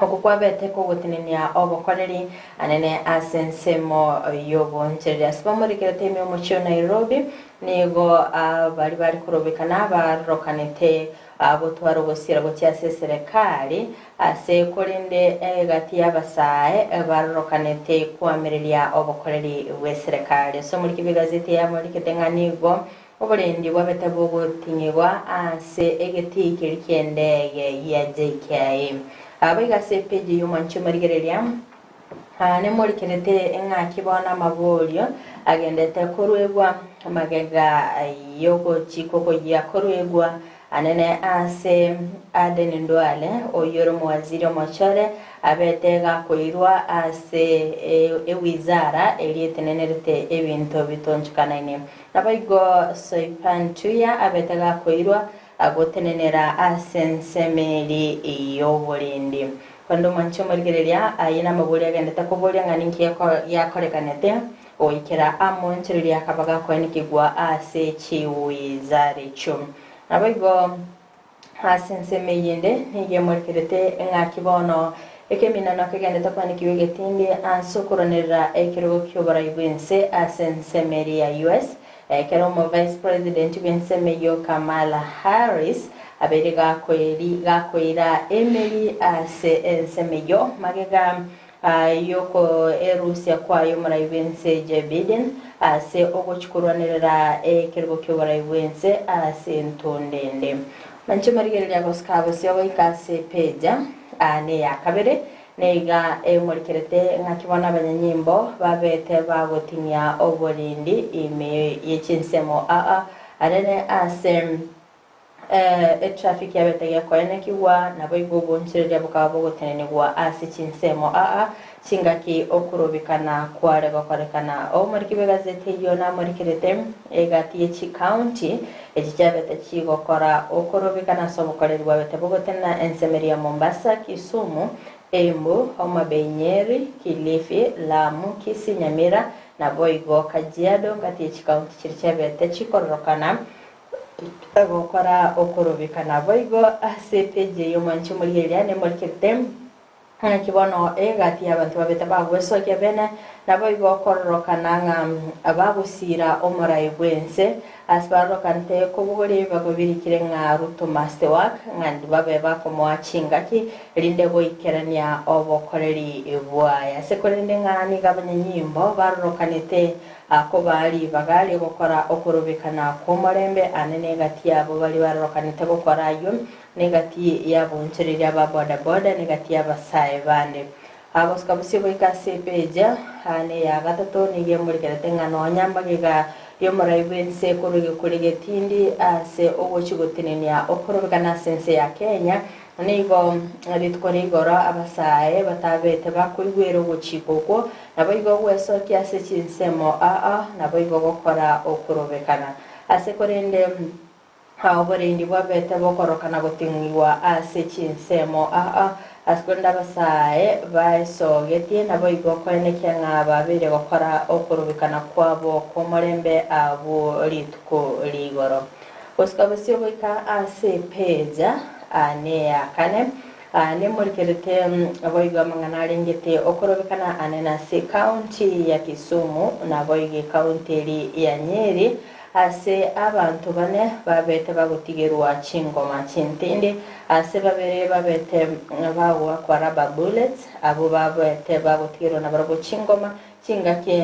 oko kwabete kogotenenia obokoreri anene ase ensemo y'obonchereri. Ase bamorikerete ime omochie o Nairobi nigo baria bare korobekana barorokanete Gotwara ogosiira gochia ase eserekari, ase korende egati y'abasae barorokanete koamereria obokoreri bw'eserekari. Ase omoriki bw'egazeti yamorikete ng'a nigo oborendi bwabete bogoting'igwa ase egetii keria ki'endege ya JKIA. Boigo ase epeji y'omwanchi omorigereria, Nemorikerete ng'aki bono amaborio agendete koruegwa magega y'ogochikwa koyia koruegwa anene ase Aden Duale, oyio ore omowaziri omochore, abete gakoirwa ase ewizara eria etenenerete ebinto bitonchokanaine. Naboigo Soipan Tuya abete gakoirwa gotenenera ase ensemo eria y'oborendi. Korende omwanche omorigereria aye namaborio agendete koboria ng'a ninki giakorekanete, goikera amoonchoreria akaba gakoenekigwa ase chiwizara echio. Naboigo ase ensemo eyende nigo emorikerete ng'aki bono ekeminano kegendete koenekigwa egetindi ase okoranerera ekerogo ki'oborai bw'ense ase ensemo eria ya US, Ekero omo Vice President bw'ensemo eyio Kamala Harris abeire gakoira emeri ase ensemo eyio magega yokoerusia kwaye omorai bw'ense Joe Biden ase ogochia korwanerera ekerogo ki'oborai bw'ense ase entonde ende. Manche marigereria gosika bosio goika ase epeja neya kabere Niga emorikerete ng'aki bono abanyanyimbo babete bagotinyia oborendi ime ye chinsemo aa anene ase etraffic yabete gekoenekigwa, naboigo obonchereria bokaba bogotenenigwa ase chinsemo aa chingaki okorobekana kware gokorekana. Omoriki bw'egazeti eyio namorikerete egati ye chicounty echi chiabete chigokora okorobekana ase obokoreri bwabete bogotenena ensemo eria ya Mombasa, Kisumu, Embu, Homa Bay Nyeri, Kilifi, Lamu, Kisii, Nyamira, naboigo Kajiado ngati ye chikaunti chiria chiabete chikororokana gokora okorobekana. Boigo ase epeji eye omwanchi omorigereria nemorikerete Naki bono egati y'abanto babete bagwesokia bene, naboigo okororokana ng'a bagosiira omorai bw'ense, ase barorokanete kobogoria ebibago birikire ng'a Ruto must work, ng'a babe bakomoa chingaki, erinde goikerania obokoreri bwaye. Ase korende ng'a nigo abanyanyimbo barorokanete kobaa ribaga ri'ogokora okorobekana kw'omorembe, aane negati yabo baria barorokanete gokora ayio, Negati y'aboonchoreria ba boda-boda, negati y'abasae bande. Agosuka bosio goika ase epeja neya gatato nigo emorikerete ng'a nonya magega y'omorai bw'ense korwa egekuri getindi ase ogochia gotenenia okorobekana ase ense ya Kenya, nigo rituko ria igoro abasae batabete bakoigwera ogochika okwo, naboigo gwesokia ase chinsemo aa, naboigo gokora okorobekana. Ase korende. Oborendi bwabete bokorokana goting'igwa ase chinsemo aa, ase korende abasae baesogetie, naboigo koenekia ng'a babeire gokora okorobekana kwabo kw'omorembe abwo rituko rigoro. Gosuka bosio goika ase epeja neya kane, nemorikerete boigo amang'ana arengete okorobekana ane nase ecounty ya Kisumu, naboigo ecounty eri ya Nyeri, Ase abanto bane babete bagotigerwa chingoma chintindi, ase babere babete bagoakwa rubber bullets, abwo babete bagotigerwa nabarabwo chingoma chingaki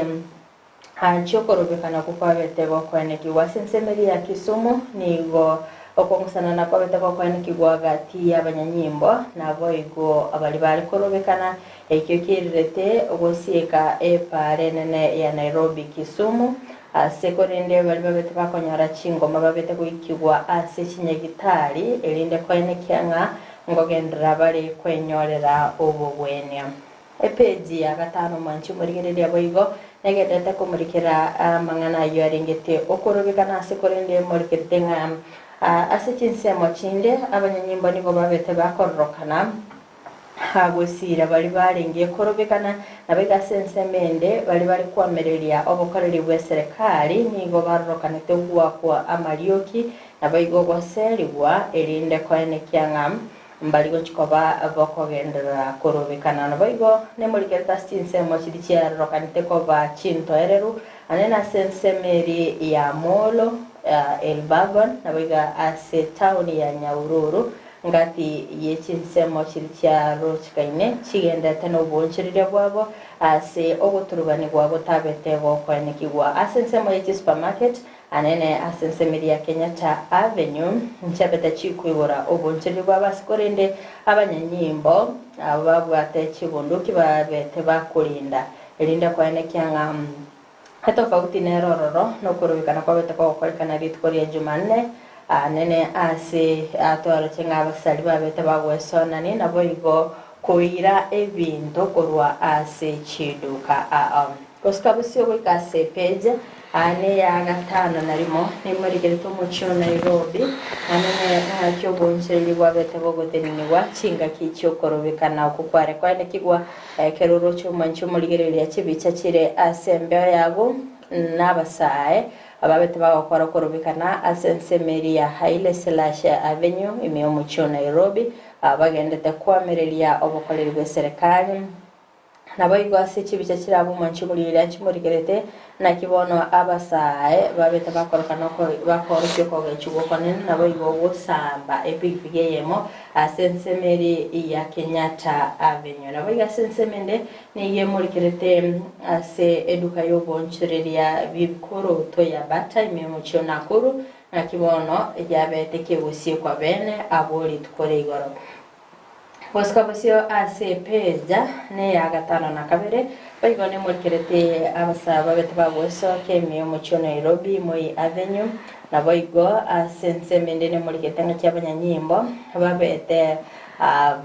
chi'okorobekana okwo kwabete gokoenekigwa. Ase ensemo eria ya Kisumu nigo okong'usanana kwabete gokoenekigwa gati y'abanyanyimbo naboigo baria bare korobekana, ekio kierirete gosieka epaara enene ya Nairobi Kisumu. Ase korende baria babete bakonyora chingoma babete goikigwa ase chinyagitari, erinde koenekia ng'a nkogenderera bare kwenyorera obogwenia. Epeji ya gatano mwanche omorigereria boigo negenderete komorikera amang'ana ayio arengete okorobekana ase korende morikerete ng'a ase chinsemo chinde abanyanyimbo nigo babete bakororokana Agosiira baria barenge korobekana, naboigo ase ensemo ende baria bare koamereria obokoreri bw'eserekari nigo barorokanete goakwa amarioki, naboigo goserigwa, erinde koenekia ng'a mbari gochia koba bokogenderera korobekana. Naboigo nemorikerete ase chinsemo chiria chiarorokanete koba chintoereru, anene ase ensemo eria ya Molo, Elburgon, naboigo ase etaoni ya Nyahururu, Ngati ye chinsemo chiria chiarochekaine chigendete noboonchoreria bwabo ase ogoturubanigwa gotabete gokoenekigwa ase ensemo ye chisupermarket anene ase ensemo eria ya Kenyatta Avenue nchiabete chikoigora oboonchoreria bwabo ase korende abanyanyimbo abo babwate chibunduki babete bakorinda erinde koenekia ng'a Etofauti nere ororo nokorobekana kwabete kogokorekana rituko ria Jumanne anene ase atwaroche ng'a abasari babete bagwesonani naboigo koira ebinto korwa ase chiduka ao. Gosuka bosio goika ase epeji ane ya gatano na rimo nimorigerete omochie o Nairobi anene ng'aki obonchereri bwabete bogotenenigwa chingaki chiokorobekana okwo kware koenekigwa Ekero oroche omwanchi omorigereria chibicha chire ase embeo yago, na abasae ababete bagokora okorobekana ase ensemo eria ya Haile Selassie Avenue ime y'omochie o Nairobi, abagendete koamereria obokoreri bw'eserekari. Naboigo ase chibicha chire abwo omwanchi omorigereria chimorigerete, Naki bono abasae babete bakoroka bakoorokia okogechigwa okonene, naboigo ogosamba epigipigi eyemo ase ensemo eria ya Kenyatta Avenue. Naboigo ase ensemo ende nigo emorikerete ase eduka y'oboonchoreria bw'ebikoroto ya Bata ime y'omochie o Nakuru, naki bono yabete kegosiekwa bene abwo rituko ria igoro. Gosika bosio ase epeja neya gatano na kabere, boigo nemorikerete abasae babete bagwesokia ime y'omochie o Nairobi, Moi Avenue, naboigo ase ensemo ende nemorikerete ng'aki abanyanyimbo babete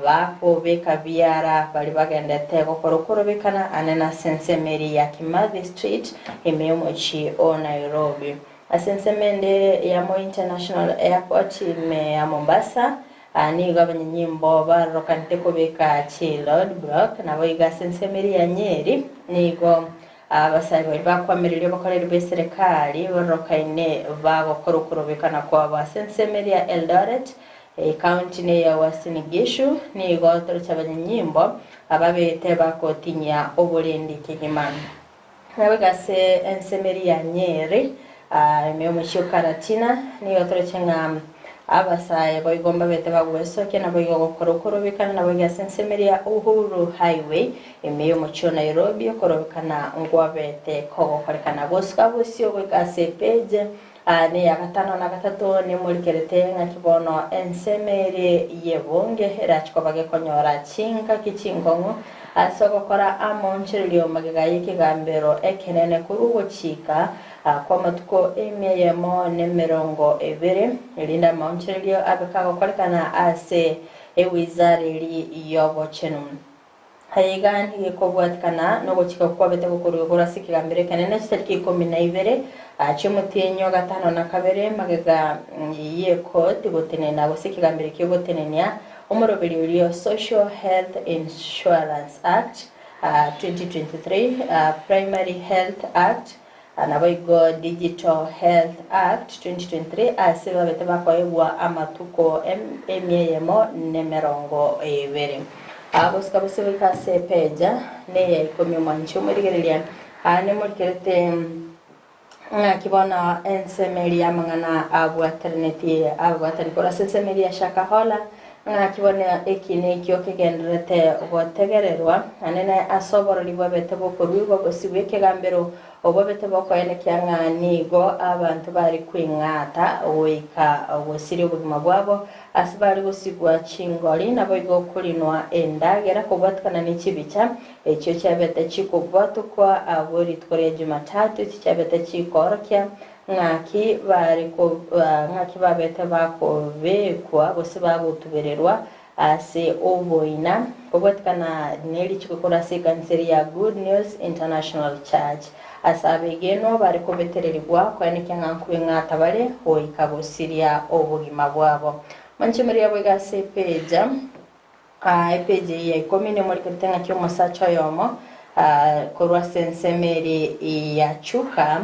bakobeka biara baria bagendete gokora okorobekana ane nase ensemo eria ya Kimathi Street ime y'omochie o Nairobi. Ase ensemo ende ya Moi International Airport ime ya Mombasa, Aa nigo abanyanyimbo barorokanete kobeka chi road block, naboigo ase ensemo eria ya Nyeri nigo abasae baria bakoamereria obokoreri bw'eserekari barorokaine bagokora okorobekana kwabo. Ase ensemo eria ya Eldoret, ecounty neya Uasin Gishu, nigo toroche abanyanyimbo ababete bagotinyia oborendi kegima. Naboigo ase ensemo eria ya Nyeri, ime y'omochie o Karatina, nigo toroche ng'a abasae boigo mbabete bagwesokia, naboigo gokora okorobekana, naboigo ase ensemo eria ya Uhuru Highway, ime y'omochie o Nairobi, okorobekana nkwabete kogokorekana. Gosuka bosio goika ase epeji neya gatano na gatato, nimorikerete ng'aki bono ensemo ere y'ebunge erache koba gekonyora chingaki chinkong'u Ase ogokora amaonchorerio magega y'ekegambero ekenene korwa ogochika kw'amatuko emia eyemo nemerongo ebere, erinde amaonchorerio abe kagokorekana ase ewizara eria y'obochenu. Aya iga nigo ekobwatikana nogochika kwabete gokorwa igoro ase ekegambero ekenene chitariki ikomi na ibere chi'omotienyi o gatano na kabere magega y'ekoti gotenena gose ekegambero ki'ogotenenia Omoroberi oria Social Health Insurance Act, 2023, Primary Health Act, naboigo Digital Health Act, 2023 ase babete bakoegwa amatuko emia eyemo nemerongo ebere. Gosika bosio goika ase epeja neya ikomi omwanchi omorigereria nemorikerete Ng'aki bono ensemo eria y'amang'ana abwateranetie ababwatani korwa ase ensemo eria ya Shakahola, Ng'aki bono eki nekio kegendererete gotegererwa, anene ase oborori bwabete bokoruegwa bosio bw'ekegambero, obwabete bokoenekia ng'a nigo abanto bare kweng'ata goika gosiria obogima bwabo, ase bare gosigwa chingori, naboigo korinwa endagera kobwatikana ne chibicha echio chiabete chikobwatokwa agwo rituko ria Jumatatu, echio chiabete chikoorokia Ng'aki bare ng'aki babete bakobekwa gose bagotubererwa ase oboina kobwatikana ne richiko korwa ase ekanisa eria ya Good News International Church. Ase abegenwa bare kobetererigwa koenekia ng'a nkweng'ata bare goika gosiria obogima bwabo. Manche moria boigo ase epeja. Epeji eye ya ikomi nemorikerete ng'aki omosacha oyomo korwa ase ensemo ere ya Chuka,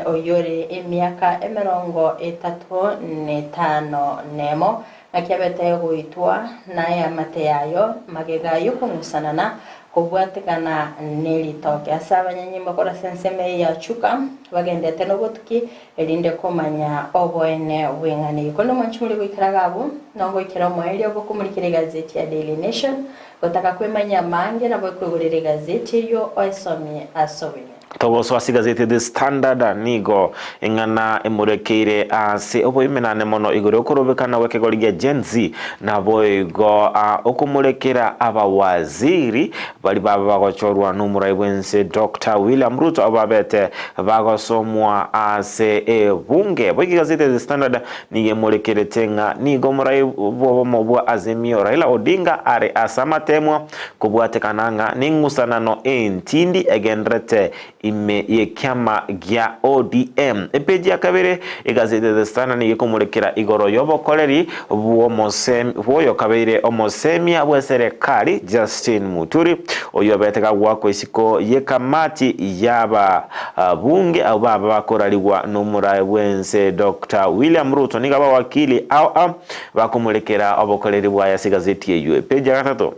oyore emiaka emerongo etato netano nemo, ng'aki abete goitwa naeamate yayo magega y'okong'usanana kobwatekana neritoke. Ase abanyanyimbo korwa ase ensemo eye ya Chuka bagendete nobotuki erinde komanya oboene bw'eng'ana eyio. Korende omwanchi moria goikera iga abwo, nogoikera omoerio bw'okomorikera egazeti ya Daily Nation, gotaka kwemanyia amange nabo ekoigorera egazeti eyio oesomie ase oboime. Togosoa ase egazeti ya The Standard nigo eng'ana emorekeire ase oboimenane mono igoro y'okorobekana gw'ekegori gia Gen Z naboigo okomorekera abawaziri baria baba bagochorwa nomorai bw'ense Doctor William Ruto abwo babete Bagosomwa ase ebunge. Boigo egazeti ya The Standard nigo emorekerete ng'a nigo omorai bw'obomo bwa Azimio Raila Odinga are ase amatemwa kobwatekana ng'a neng'usanano entindi egenderete ime y'ekiama gia ODM. Epeji ya kabere egazeti ya The Standard nigo ekomorekera igoro y'obokoreri bw'oyokabeire omosemia bw'eserekari Justin Muturi, oyio obete kagoakwa isiko y'ekamati y'ababunge abwo baba bakorarigwa n'omorae bw'ense Doctor William Ruto. Nigo abawakili ao ao bakomorekera obokoreri bwaye ase egazeti eyio. Epeji ya gatato.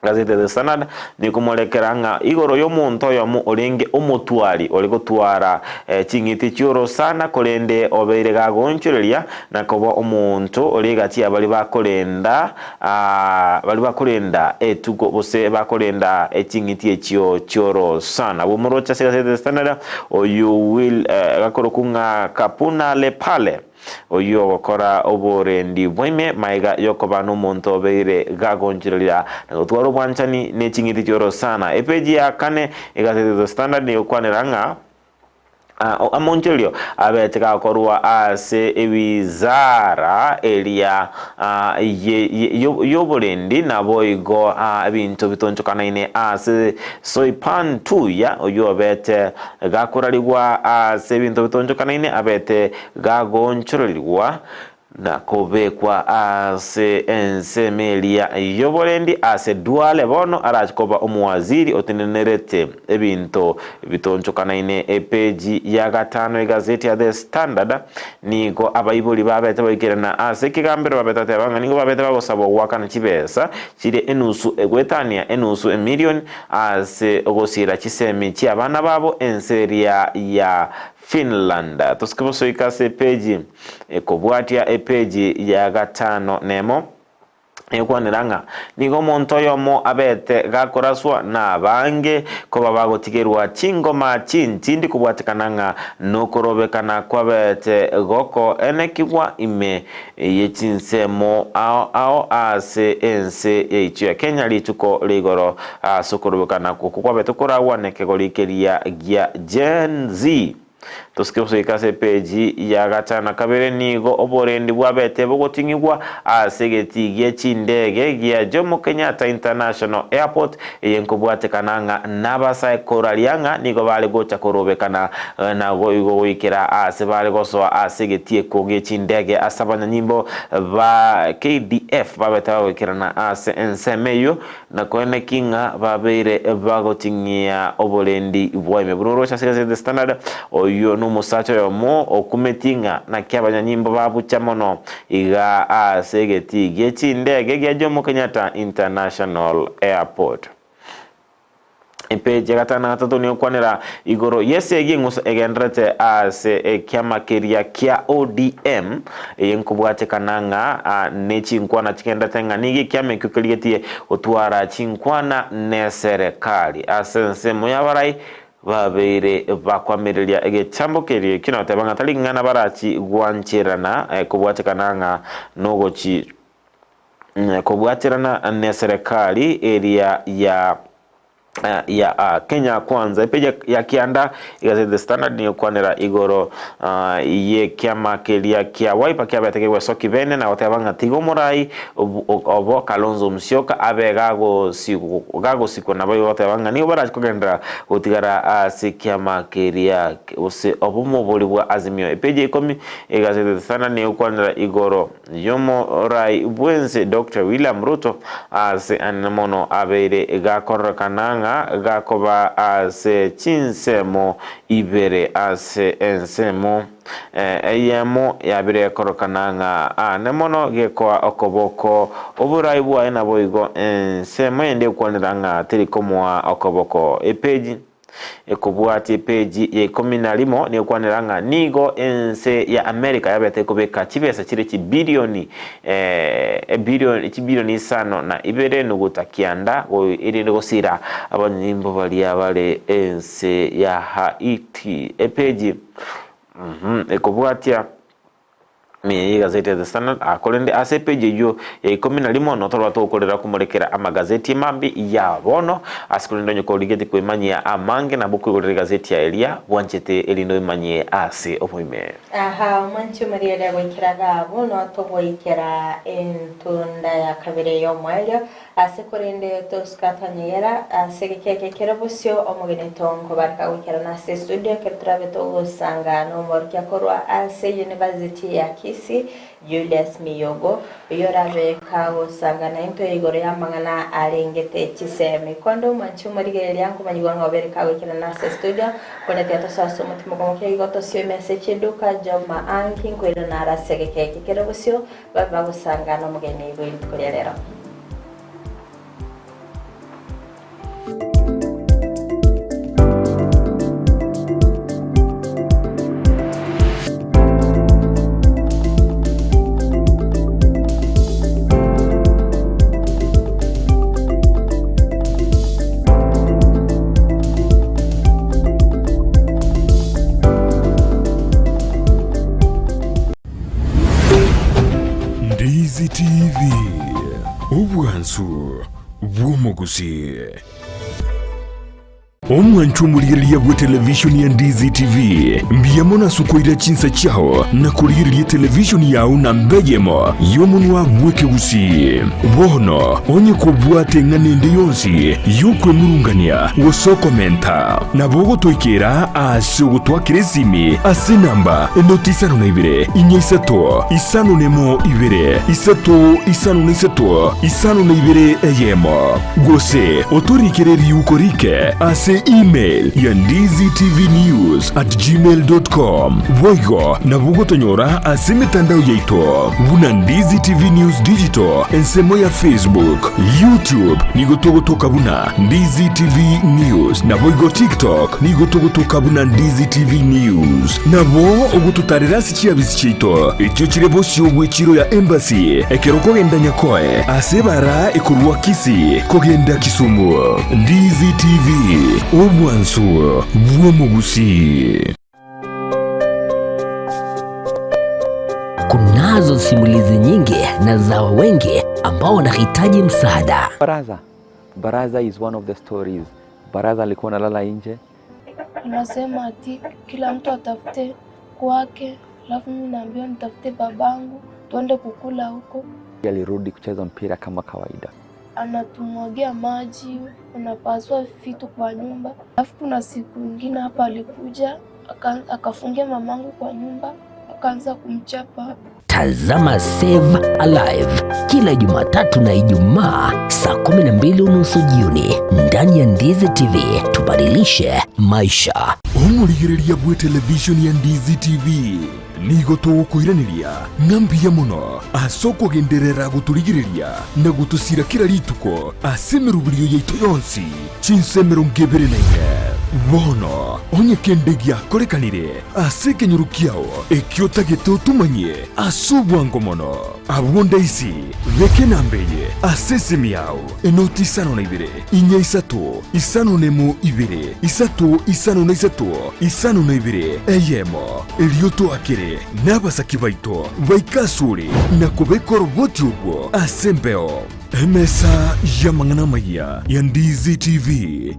Gazeti ya The Standard nekomorekera ng'a igoro y'omonto oyomo orenge omotwari ore gotwara ching'iti chi'orosana korende obeire gagoonchoreria na koba omonto ore egati ya baria bakorenda baria bakorenda etugo gose bakorenda eching'iti echio chi'orosana. Bw'omoroche ase egazeti ya The Standard oyio Will gakorokwa ng'a Kapuna Lepale. Oyio ogokora oborendi bwaime magega y'okoba nomonto obeire gagonchireria na gotwara obwanchani ne ching'iti chi'orosana. Epeji ya kane egaseti The Standard negokwanera ng'a amonchorio abete gakorwa ase ewizara eria y'oborendi naboigo ebinto bitonchokanaine ase Soipan Tuya oyio obete gakorarigwa ase ebinto bitonchokanaine abete gagoonchorerigwa na kobekwa ase ensemo eria y'oborendi ase Duale bono arache koba omowaziri otenenerete ebinto bitonchokanaine. Epeji ya gatano egazeti ya The Standard nigo abaibori babete baikerana ase ekegambero babete bateba ng'a nigo babete bagosabwa goakana chibesa chire enusu goetania enusu emilioni ase ogosiira chisemi chi'abana babo ense eria ya Finland. Tosike bosoika ase epeji ekobwatia epeji ya gatano nemo, egokwanera ng'a nigo omonto oyomo abete gakoraswa nabange koba bagotigerwa chingoma chintindi kobwatekana ng'a nokorobekana kwabete gokoenekigwa ime ye chinsemo ao ao ase ense yaito ya Kenya rituko rigoro ase okorobekana okwo kwabete koragwa nekegori keria gia Gen Z. Tosike gosoika ase epeji ya gatano na kabere nigo oborendi bwabete bogoting'igwa ase egetii gie chindege gia Jomo Kenyatta International Airport eye nkobwatekana ng'a nabasae koraria ng'a nigo bare gocha korobekana na igo goikera aase bare gosoa ase egetieko gie chindege ase abanyanyimbo ba KDF babete bagoikerana ase ensemo eyio na koeneki ng'a babeire bagoting'ia oborendi bwaime. Buna oroche ase egazeti The Standard, oyio nomosacha oyomo okumeti ng'a naki abanyanyimbo babucha mono iga ase egetii gie chindege gia Jomo Kenyatta International Airport. Epeji ya gatano na gatato nigokwanera igoro y'esegi eng'uso egendererete ase ekiama keria kia ODM, eye nkobwatekana ng'a ne chinkwana chigendererete ng'a nigo ekiama ekio kerigetie gotwara chinkwana neserekari. Ase ensemo y'abarai babeire bakoamereria egechambo keria ekio na goteba ng'a tari ng'ana barachi gwancherana kobwatekana ng'a nogochi Kobwaterana neserekari eria ya ya Kenya Kwanza. Epeji ya kianda egazeti The Standard nigo ekwanera igoro y'ekiama keria kia Wiper kiabete kegwesoki bene na goteba ng'a tiga omorai obo Kalonzo Musyoka abe gagosikwa naboigo goteba ng'a nigo barache kogenderera gotigara ase ekiama keria gose obomobori bwa Azimio. Epeji ya ikomi egazeti The Standard nigo ekwanera igoro Y'omorai bw'ense Doctor William Ruto ase anene mono abeire gakororekana ng'a gakoba ase chinsemo ibere ase ensemo eyemo yabeire gekororekana ng'a aane mono gekoa okoboko oborai bwaye naboigo ensemo ende ekwanera ng'a teri komoa okoboko. Epeji. Ekobwatia epeji ya ikomi na rimo negokwanera ng'a nigo ense ya America yabete ekobeka chibesa chire chibilioni ebilioni chibilioni isano na ibere nuguta kianda erinde gosira abanyanyimbo baria bare ense ya Haiti. Epeji ekobwatia. Ime y'egazeti ya The Standard, aa korende ase epeji eyio ya ikomi na rimo notorora togokorera komorekera amagazeti mambi ya bono. Ase korende onye korigetie kwemanyia amange nabo okoigorera egazeti ya eria bwanchete erinde oimanyie ase oboime. Aha omwanchi omorigereria goikera Gabu notogoikera entunda ya kabere y'omoerio Ase korende tosuka twanyegera ase egeka eke kere bosio, omogeni tonkobareka goikerana ase estudio ekero torabe togosanga nomorokia korwa ase University ya Kisii, Julius Miyogo, oyio orabe kagosanga naintwe igoro y'amang'ana arengete chisemi. Konde omwanchi omorigereria nkomanyigwa ng'a obere kagoikerana ase estudio, korende tiga tosoe ase omotima okomokia igo tosioime ase chiduka, Joma Anki, nkoirana are ase egeka eke kere bosio, Babe bagosanga nomogeni bwe rituko ria rero. Ndizi TV, obwansu bw'omogusi. Omwancho omorigereria bwe televishoni ya Ndizi TV, mbuya mono ase okoira chinsa chiao na korigereria televishoni yao namba eyemo y'omonwa bw'ekegusii. Bono onye kobwate eng'ana ende yonsi y'okwemurungania gose okomenta, nabo ogotoikera ase ogotwakera esimi ase enamba enoti isano na ibere, inya isato, isano nemo ibere, isato isano na isato, isano na ibere eyemo. Gose otorikere riuko rike ase email ya ndizitvnews@gmail.com. Boigo nabo ogotonyora ase emetandao yaito buna Ndizi TV News Digital ensemo ya Facebook, YouTube nigo togotoka buna Ndizi TV News, naboigo TikTok nigo togotoka buna Ndizi TV News. Nabo ogototarera ase chiabisi chiaito echio chire bosio bw'echiro ya Embassy ekero okogenda Nyakoe ase ebara ekorwa Kisii kogenda Kisumu. Ndizi TV, obwansu bw'omogusii. Kunazo simulizi nyingi na za wengi ambao wanahitaji msaada. Baraza. Baraza is one of the stories. Baraza alikuwa analala nje. Anasema ati kila mtu atafute kwake, alafu mimi naambiwa nitafute babangu tuende kukula huko. Alirudi kucheza mpira kama kawaida. Anatumwagia maji, unapasua vitu kwa nyumba. Alafu kuna siku ingine hapa alikuja akafungia mamangu kwa nyumba akaanza kumchapa. Tazama Save Alive kila Jumatatu na Ijumaa saa 12:30 jioni ndani ya Ndizi TV. Tubadilishe maisha. Omorigereria bwe televishoni ya Ndizi TV. Nigo togokoiraneria ng'a mbuya mono ase okogenderera gotorigereria na gotosira kera rituko ase emeroberio yaito yonsi, chinsa 24. Bono, onye kende giakorekanire ase ekenyoro kiao ekio otagete otomanyie ase obwango mono, abwo ndaisi, beka enamba eye ase esimi yao, enoti isano na ibere, inya isato, isano nemo ibere, isato isano na isato, isano na ibere, eyemo. Erio toakere nabasaki baito baike asore na kobeka oroboti orwo ase embeo. Emesa y'amang'ana amayia ya Ndizi TV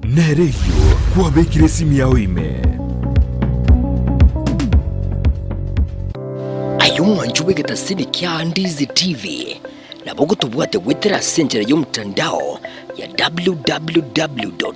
nere eyio kwabekire esimi yao ime. Aye omwanchi bw'egetasini kia Ndizi TV, nabo ogotobwate goetera ase enchera y'omotandao ya www.ndizitv.